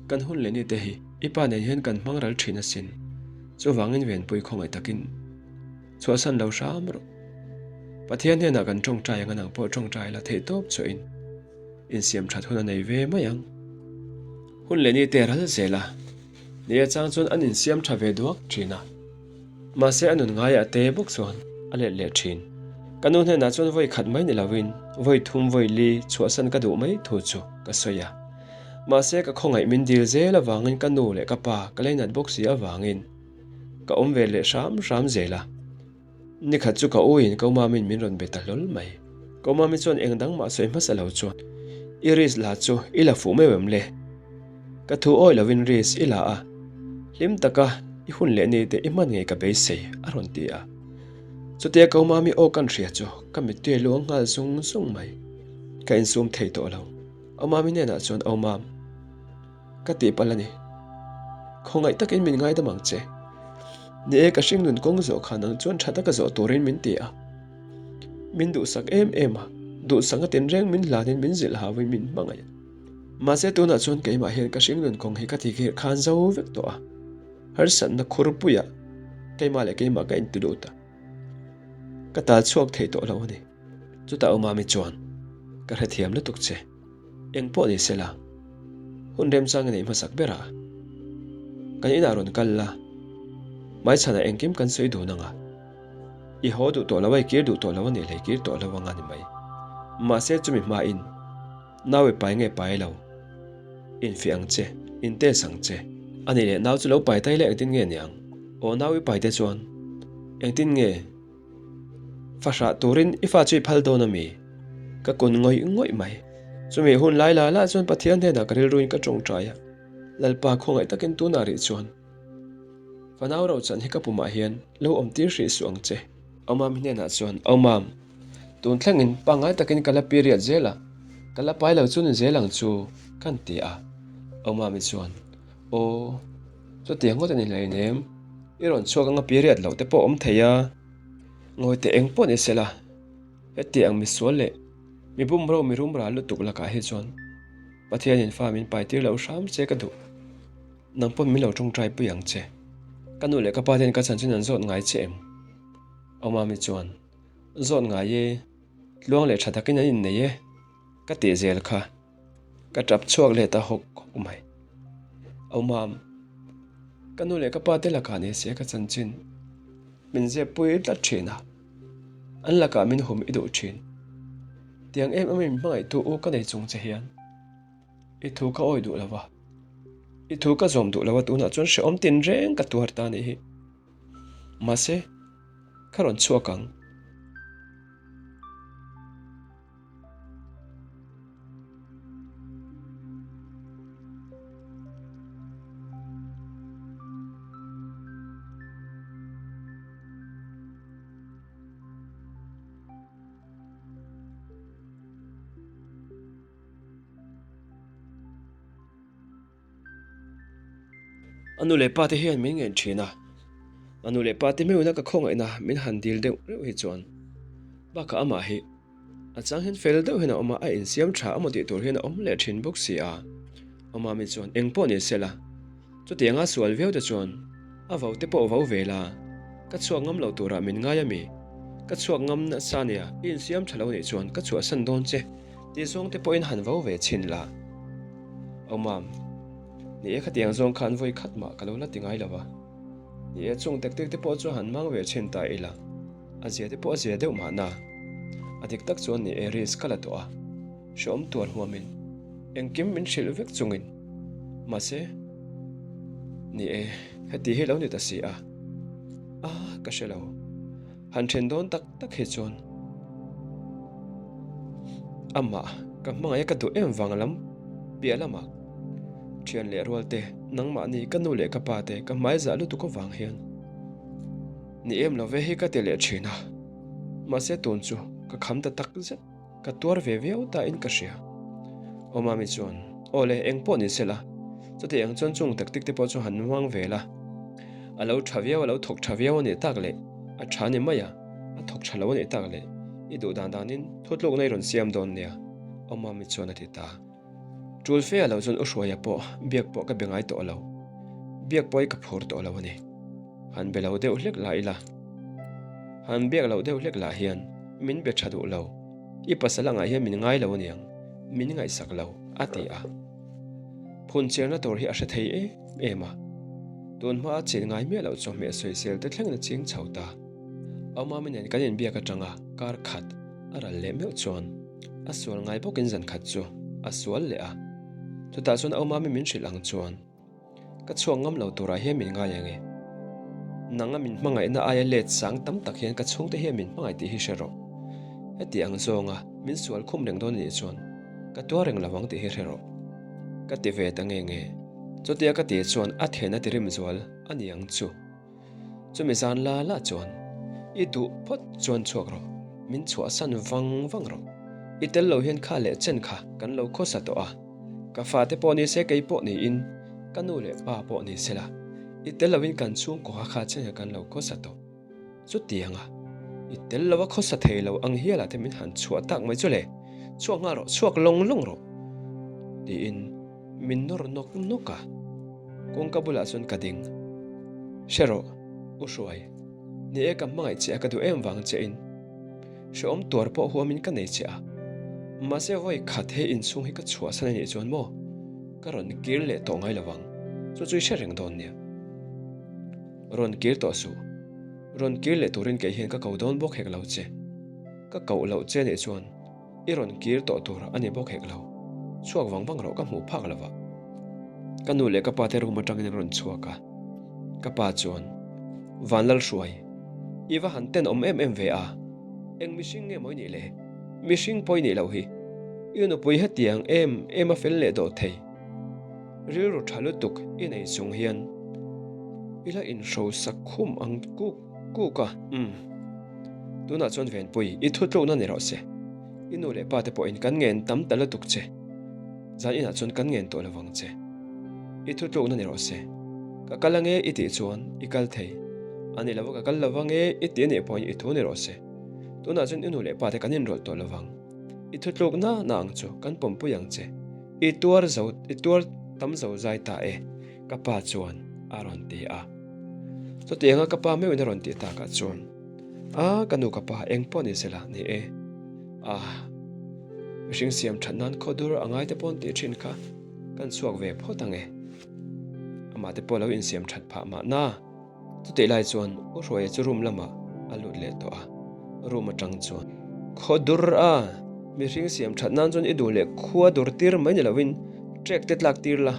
kan hun leh ni te hi i pa nen hian kan hmang ral thin asin. Chuvangin Venpui khawngaih takin chhuahsan lo hram rawh. Pathian hnenah kan tawngtai ang a nang pawh tawngtai la theih tawp chhuahin. Insiam that hun a nei ve mai ang. Hun leh ni te ral zel a, ni atang chuan an insiam tha ve duak thin a. Mahse a nun ngaiah te bawk chuan a let leh thin. Ka nu hnenah chuan vawi khat mai ni lovin vawi thum vawi li chhuahsan ka duh mai thu chu ka sawi a. Mahse ka khawngaih min dil zel avangin ka nu leh ka pa ka leinat bawk si avangin ka awm ve leh hram hram zel a. Nikhat chu ka uiin ko Mami'n min rawn be ta hlawl mai. Ko Mami chuan eng dang mah sawi hmasa lo chuan, I risk la chu i la fuh meuh em le? Ka thu awi lovin risk i la a, hlim taka i hun leh ni te i hman ngei ka beisei, a rawn ti a. Chutia ko Mami aw kan hria chu ka mittui a luang nghal zung zung mai. Ka insum thei tawh lo. Au Mami hnenah chuan, Au Mam. Ka tih palh a ni. Khawngaih takin min ngaidam ang che. Ni e, ka hringnun kawng zawh kha nang chuan tha taka zawh turin min ti a. Min duhsak em em a, duhsakna tinreng min hlanin min zilh hauin min hmangaih a. Mahse tunah chuan keimah hian ka hringnun kawng hi ka ti khan zo vek tawh a. Harsatna khurpuiah keimah leh keimah ka inti lut a. Ka tal chhuak thei tawh lo a ni. Chutah Umami chuan, Ka hrethiam lutuk che. Eng pawh ni sela, hun remchang i neih hmasak ber a, kan inah rawn kal la, hmaichhanah engkim kan sawi dun ang a, i haw duh tawh lo a, i kir duh tawh lo a nih leh i kir tawh lo ang a ni mai. Mahse chumi hmain nau i pai nge pai lo, infiah ang che, in test ang che. A nih leh nau chu lo pai ta ila engtin nge niang? Aw nau i pai te chuan engtin nge? Fahrah turin i fa chu i phal dawn a mi? Ka kun ngawih ngawih mai. Chumi hun lai la la chuan Pathian hnenah ka rilruin ka tawngtai a, Lalpa khawngaih takin tunah rih chuan fanau rochan hi ka pumah hian lo awm tir hrih suh ang che. Aumam hnenah chuan, Aumam, tun thlengin pangngai takin ka la period zel a, ka la pai lo chu ni zel ang chu, kan ti a. Aumami chuan, Aw, chutiang ngawt a ni hleinem. I rawn chhuak anga period loh te pawh awm thei a, ngawi teh eng pawh ni sela, heti ang misual leh mi bumro mi rum ral lutuk lakah hi chuan Pathianin fa min pai tir lo hram che ka duh. Nang pawn min lo tawngtai pui ang che. Ka nu leh ka pa ten ka chanchin an zawt ngai che em? Awmami chuan, Zawt ngai e, tluang leh tha takin an innei e, ka tih zel kha. Ka tap chhuak leh ta hawk hawk mai. Au mam, ka nu leh ka pa te lakah ni se ka chanchin min zep pui tlat thin a. An lakah min hum i duh thin. Tiang em em in hmangaihtu u ka nei chung che hian i thu ka awi duh lo va, i thu ka zawm duh lo a tunah chuan hrehawm tinreng ka tuar ta anih hi. Mahse, ka rawn chhuak ang. A nu leh pa te hian min ngen thin a, a nu leh pa te meuhna ka khawngaihna min han dil deuh reuh hi chuan bakah amah hi a chang hian fel deuh hian a awm a, a insiam tha amaw tih tur hian a awm leh thin bawk si a. Awmami chuan eng pawh ni se la, chutianga sual viau te chuan a vo te pawh vo ve la, ka chhuak ngam loh turah min ngai ami? Ka chhuak ngam nasa nia, i insiam tha lo nih chuan ka chhuahsan dawn che tih zawng te pawhin han vo ve chhin la. Awmam, ni e khatiang zawng khan vawi khat mah ka lo la ti ngai lo va, ni e chung tek tek te pawh chu han mang ve chhin ta ila, a zia te pawh a zia deuh mahna, a dik tak chuan ni e risk ka la tawh a. Hreawm tuar huamin engkim min hrilh vek chungin mahse ni e heti hi lo ni ta si a, a ka hre lo han then dawn tak tak hi chuan amah ka hmangaih a ka duh em vang lam piah lamah thian leh rual te nangmahni ka nu leh ka pa te ka hmai zah lutuk avang hian ni em lo ve hi ka ti leh thin a mahse tun chu ka kham ta tak zet. Ka tuar ve viau ta in ka hria. Aw Mami chuan, Aw le, eng pawh ni sela, chutih ang chuan chung tactic te pawh chu han hmang ve la. A lo tha viau, a lo thawk tha viau a nih tak leh a tha ni mai a, a thawk tha lo a nih tak leh i duh dan danin thutlukna i rawn siam dawn nia, Aw Mami chuan a ti ta. Tul fe a lo chuan U Hruaia pawh biak pawh ka be ngai tawh lo. Biak pawh hi ka phur tawh lo a ni. Han be lo deuh hlek lah ila. Han biak loh deuh hlek lah hian min be tha duh lo. I pasal angah hian min ngai lo aniang, min ngaihsak lo, a ti a. Phun chiarna tur hi a hre thei em em a. Tun hma a chin ngai miah loh chawhmeh sawisel te thlengin a ching chho ta. Aumami nen kan inbiak atanga kar khat a ral leh meuh chuan a sual ngai bawkin zan khat chu a sual leh a. Chutah chuan Aumami min hrilh ang chuan ka chhuak ngam lo turah hian min ngai ang e. Nanga min hmangaihna aia let sang tam tak hian ka chhungte hian min hmangaih tih hi hre rawh. Heti ang zawnga min sual khum reng dawn anih chuan ka tuar reng lo ang tih hi hre rawh. Ka ti ve ta nge nge. Chutia ka tih chuan a then a ti rim zual a ni ang chu. Chumi zan la la chuan i duh phawt chuan chhuak rawh, min chhuahsan vang vang rawh. I tel lo hian kha leh chen kha kan lo khawsa tawh a, ka fate pawh ni se kei pawh niin ka nu leh pa pawh ni sela, i tel loin kan chhungkaw kha kha chen kha kan lo khawsa tawh. Chutianga i tel lo a khawsa thei lo ang hialah te min han chhuah tak mai chu le, chhuak nghal rawh, chhuak lawng lawng rawh tiin min nawr nawk nawk a, kawngka bulah chuan ka ding. Hre rawh, U Hruai, ni e ka hmangaih che a ka duh em vang che in hrehawm tuar pawh huamin ka nei che a, mahse vawi khat he inchhung hi ka chhuahsan a nih chuan maw ka rawn kir leh tawh ngai lo vang, chu chu i hre reng dawn nia. Rawn kir tawh suh, rawn kir leh turin kei hian ka ko dawn bawk hek lo che, ka koh loh che nih chuan I rawn kir tawh tur a ni bawk hek lo. Chhuak vang vang rawh ka hmuh phak lova. Ka nu leh ka pa te room atangin an rawn chhuak a. Ka pa chuan, Vanlalhruai, i va han tenawm em em ve a. Eng mihring nge maw i nih le? Mihring pawh i nih loh hi. I nupui hetiang em em a fel leh dawh thei. Rilru tha lutuk i nei chung hian i la inhrosak khum ang kuk. Kuk a, umm. Tunah chuan Venpui, i thutlukna ni rawh se. I nu leh pa te pawhin kan ngen tam ta lutuk che. Zan inah chuan kan ngen tawh lovang che. I thutlukna ni rawh se. Ka kal ange i tih chuan i kal thei. A ni lova ka kal lova nge i tih anih pawhin i thu ni rawh se. Tunah chuan i nu leh pa te kan inrawlh tawh lovang. I thutlukna na ang chu kan pawmpui ang che. I tuar zo, i tuar tam zo zai ta e. Ka pa chuan a rawn ti a. Chutianga ka pa meuhin a rawn tih takah chuan, A, ka nu ka pa, eng pawh ni sela, ni e. A, mihring siam that nan khaw dur a ngai te pawn tih thin kha kan chhuak ve phawt ang e. Amah te pawh lo insiam that phah mahna. Chutih lai chuan U Hruaia chu room lamah a lut leh tawh a. Room atang chuan khaw dur a, mihring siam that nan chuan i duh leh khua dur tir mai ni lovin trek te tlak tir la,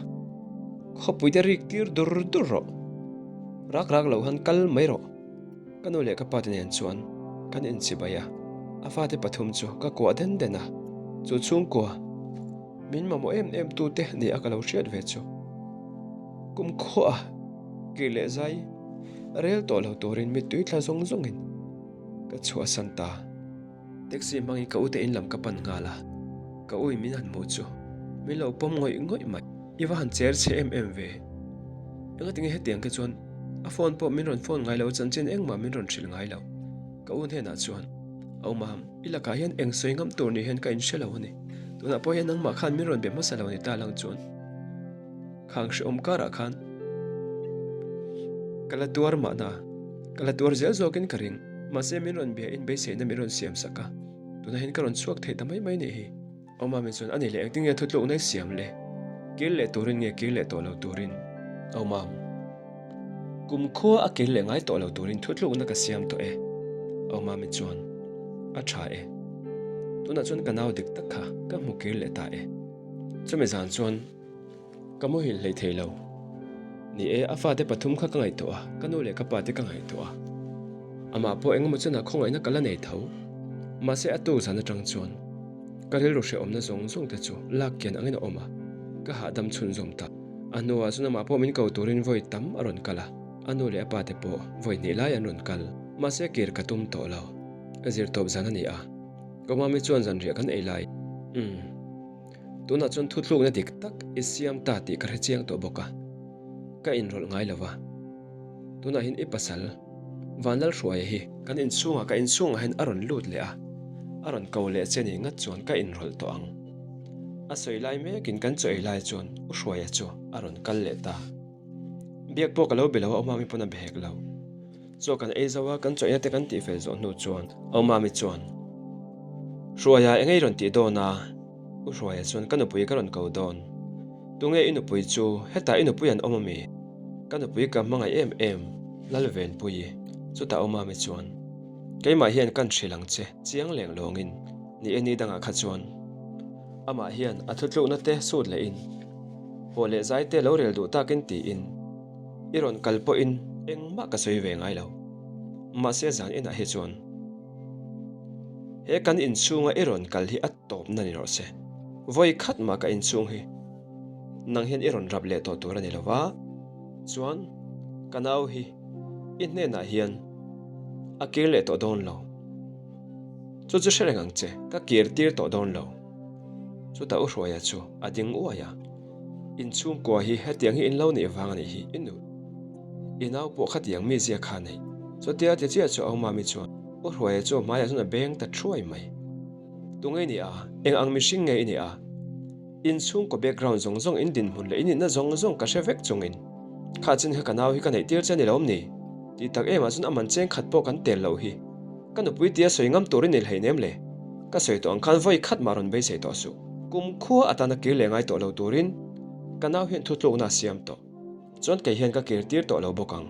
khawpui te rik tir dur dur rawh, rak rak lo han kal mai rawh. Ka nu leh ka pa te nen chuan kan inchibai a, a fate pathum chu ka kuah den den a, chu chhungkua min mamawh em em tu te ni a ka lo hriat ve chu. Kum khuah a kir leh zai rel tawh lo turin mittui thla zawng zawngin ka chhuahsan ta. Taxi hmangin ka ute in lam ka pan nghal a, ka ui min han hmuh chu min lo pawm ngawih ngawih mai. I va han cher chhe em em ve. Engatinge hetiang te chuan a phone pawh min rawn phone ngai lo, chanchin engmah min rawn hrilh ngai lo. Ka u hnenah chuan, Au mam, i lakah hian eng sawi ngam tur ni hian ka inhre lo a ni. Tunah pawh hian nangmah khan min rawn be hmasa lo ni ta lang chuan. Khang hrehawm karah khan ka la tuar mahna, ka la tuar zel zawkin ka ring. Mahse min rawn bia in beiseina min rawn siam sak a, tunah hian ka rawn chhuak thei ta mai mai nih hi. Awmami chuan a ni leh engtin nge thutlukna i siam le? Kir leh turin nge kir leh tawh lo turin? Awmam, kum khua a kir leh ngai tawh lo turin thutlukna ka siam tawh e. Awmami chuan a tha e. Tunah chuan ka nau dik tak kha ka hmu kir leh ta e. Chumi zan chuan Ka muhil hlei thei lo. Ni e, a fate pathum kha ka ngaihtuah a, ka nu leh ka pa te ka ngaihtuah a. Amah pawh engemaw chunah khawngaihna ka la nei tho. Mahse a tuk zan atang chuan ka rilru hrehawmna zawng zawng te chu lak kian angin a awm a, ka hahdam chhunzawm ta. A hnuah chuan amah pawh min ko turin vawi tam a rawn kal a, a nu leh a pa te pawh vawi hnih lai an rawn kal. Mahse kir ka tum tawh lo. Ka zir tawp zan a ni a, ka mami chuan zanriah kan ei lai. Umm. Tunah chuan thutlukna dik tak i siam ta tih ka hre chiang tawh bawk a, ka inrawlh ngai lo va. Tunah hian i pasal Vanlalhruaia hi kan inchhungah ka inchhungah hian a rawn lut leh a, a rawn ko leh che ni ngat chuan ka inrawlh tawh ang. A sawi lai mekin kan chaw ei lai chuan U Hruaia chu a rawn kal leh ta. Biak pawh ka lo be lo a, U Mami pawn a be hek lo. Chaw kan ei zo a, kan chawihna te kan tihfel zawh hnu chuan Au Mami chuan, Hruaia eng ei rawn tih dawn a? U Hruaia chuan, Ka nupui ka rawn ko dawn. Tunge i nupui chu? Hetah i nupui an awm ami? Ka nupui ka hmangaih em em, Lalvenpuii. Chutah Au Mami chuan, Keimah hian kan hrilh ang che, chiang leng lawngin, ni e ni dangah kha chuan. Amah hian a thutlukna te sut lehin, haw leh zai te lo rel duh takin tiin, I rawn kal pawhin engmah ka sawi ve ngai lo. Mahse zan inah hi chuan he kan inchhunga i rawn kal hi a tawpna ni rawh se. Vawi khat mah ka inchhung hi nang hian i rawn rap leh tawh tur a ni lo va, chuan ka nau hi i hnenah hian a kir leh tawh dawn lo. Chu chu hre reng ang che, ka kir tir tawh dawn lo. Chutah U Hruaia chu a ding uai a. Inchhungkua hi hetiang hi in lo neih vang a nih hi i nu. I nau pawh khatiang mi zia kha nei. Chutia ti chiah chu Aumami chuan U Hruaia chu a hmaiah chuan a beng ta thuai mai. Tunge i nih a? Eng ang mihring nge i nih a? Inchhungkaw background zawng zawng in dinhmun leh i nihna zawng zawng ka hre vek chungin kha chin kha ka nau hi ka neih tir che a ni lo ni? Tih tak emah chuan a man cheng khat pawh kan tel loh hi. Ka nupui tia sawi ngam turin i hleinem le. Ka sawi tawh ang khan vawi khat mah rawn beisei tawh suh. Kum khua atana kir leh ngai tawh lo turin ka nau hian thutlukna a siam tawh. Chuan kei hian ka kir tir tawh lo bawk ang.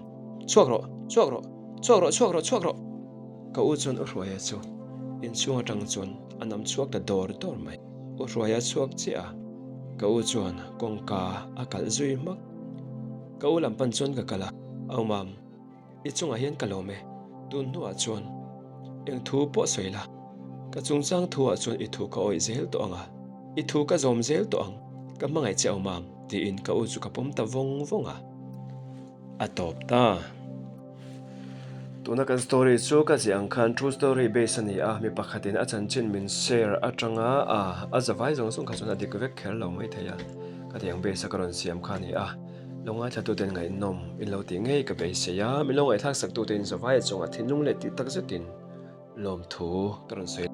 Chhuak rawh! Chhuak rawh! Chhuak rawh! Chhuak rawh! Chhuak rawh! Ka u chuan U Hruaia chu inchhung atang chuan a nam chhuak ta dawr dawr mai. U Hruaia chhuak chiah a, ka u chuan kawngka a kalh zui hmak. Ka u lam pan chuan ka kal a, Au mam. I chungah hian ka lawm e, tun hnuah chuan eng thu pawh sawi la, ka chungchang thuah chuan i thu ka awih zel tawh ang a, i thu ka zawm zel tawh ang, ka hmangaih che awm ang tiin ka u chu ka pawm ta vawng vawng a, a tawp ta. Tuna kan story chu ka ziah ang khan true story base a ni a, mi pakhatin a chanchin min share atanga a a zavai zawng zawng kha chuan a dik vek kher lo maithei a, ka tih ang base a ka rawn siam kha a ni a. Lo ngaithlatuten ngaihnawm in lo tih ngei ka beisei a, min lo ngaihthlak saktute in zavai chungah thinlung leh tih tak zetin lawmthu ka rawn sawi.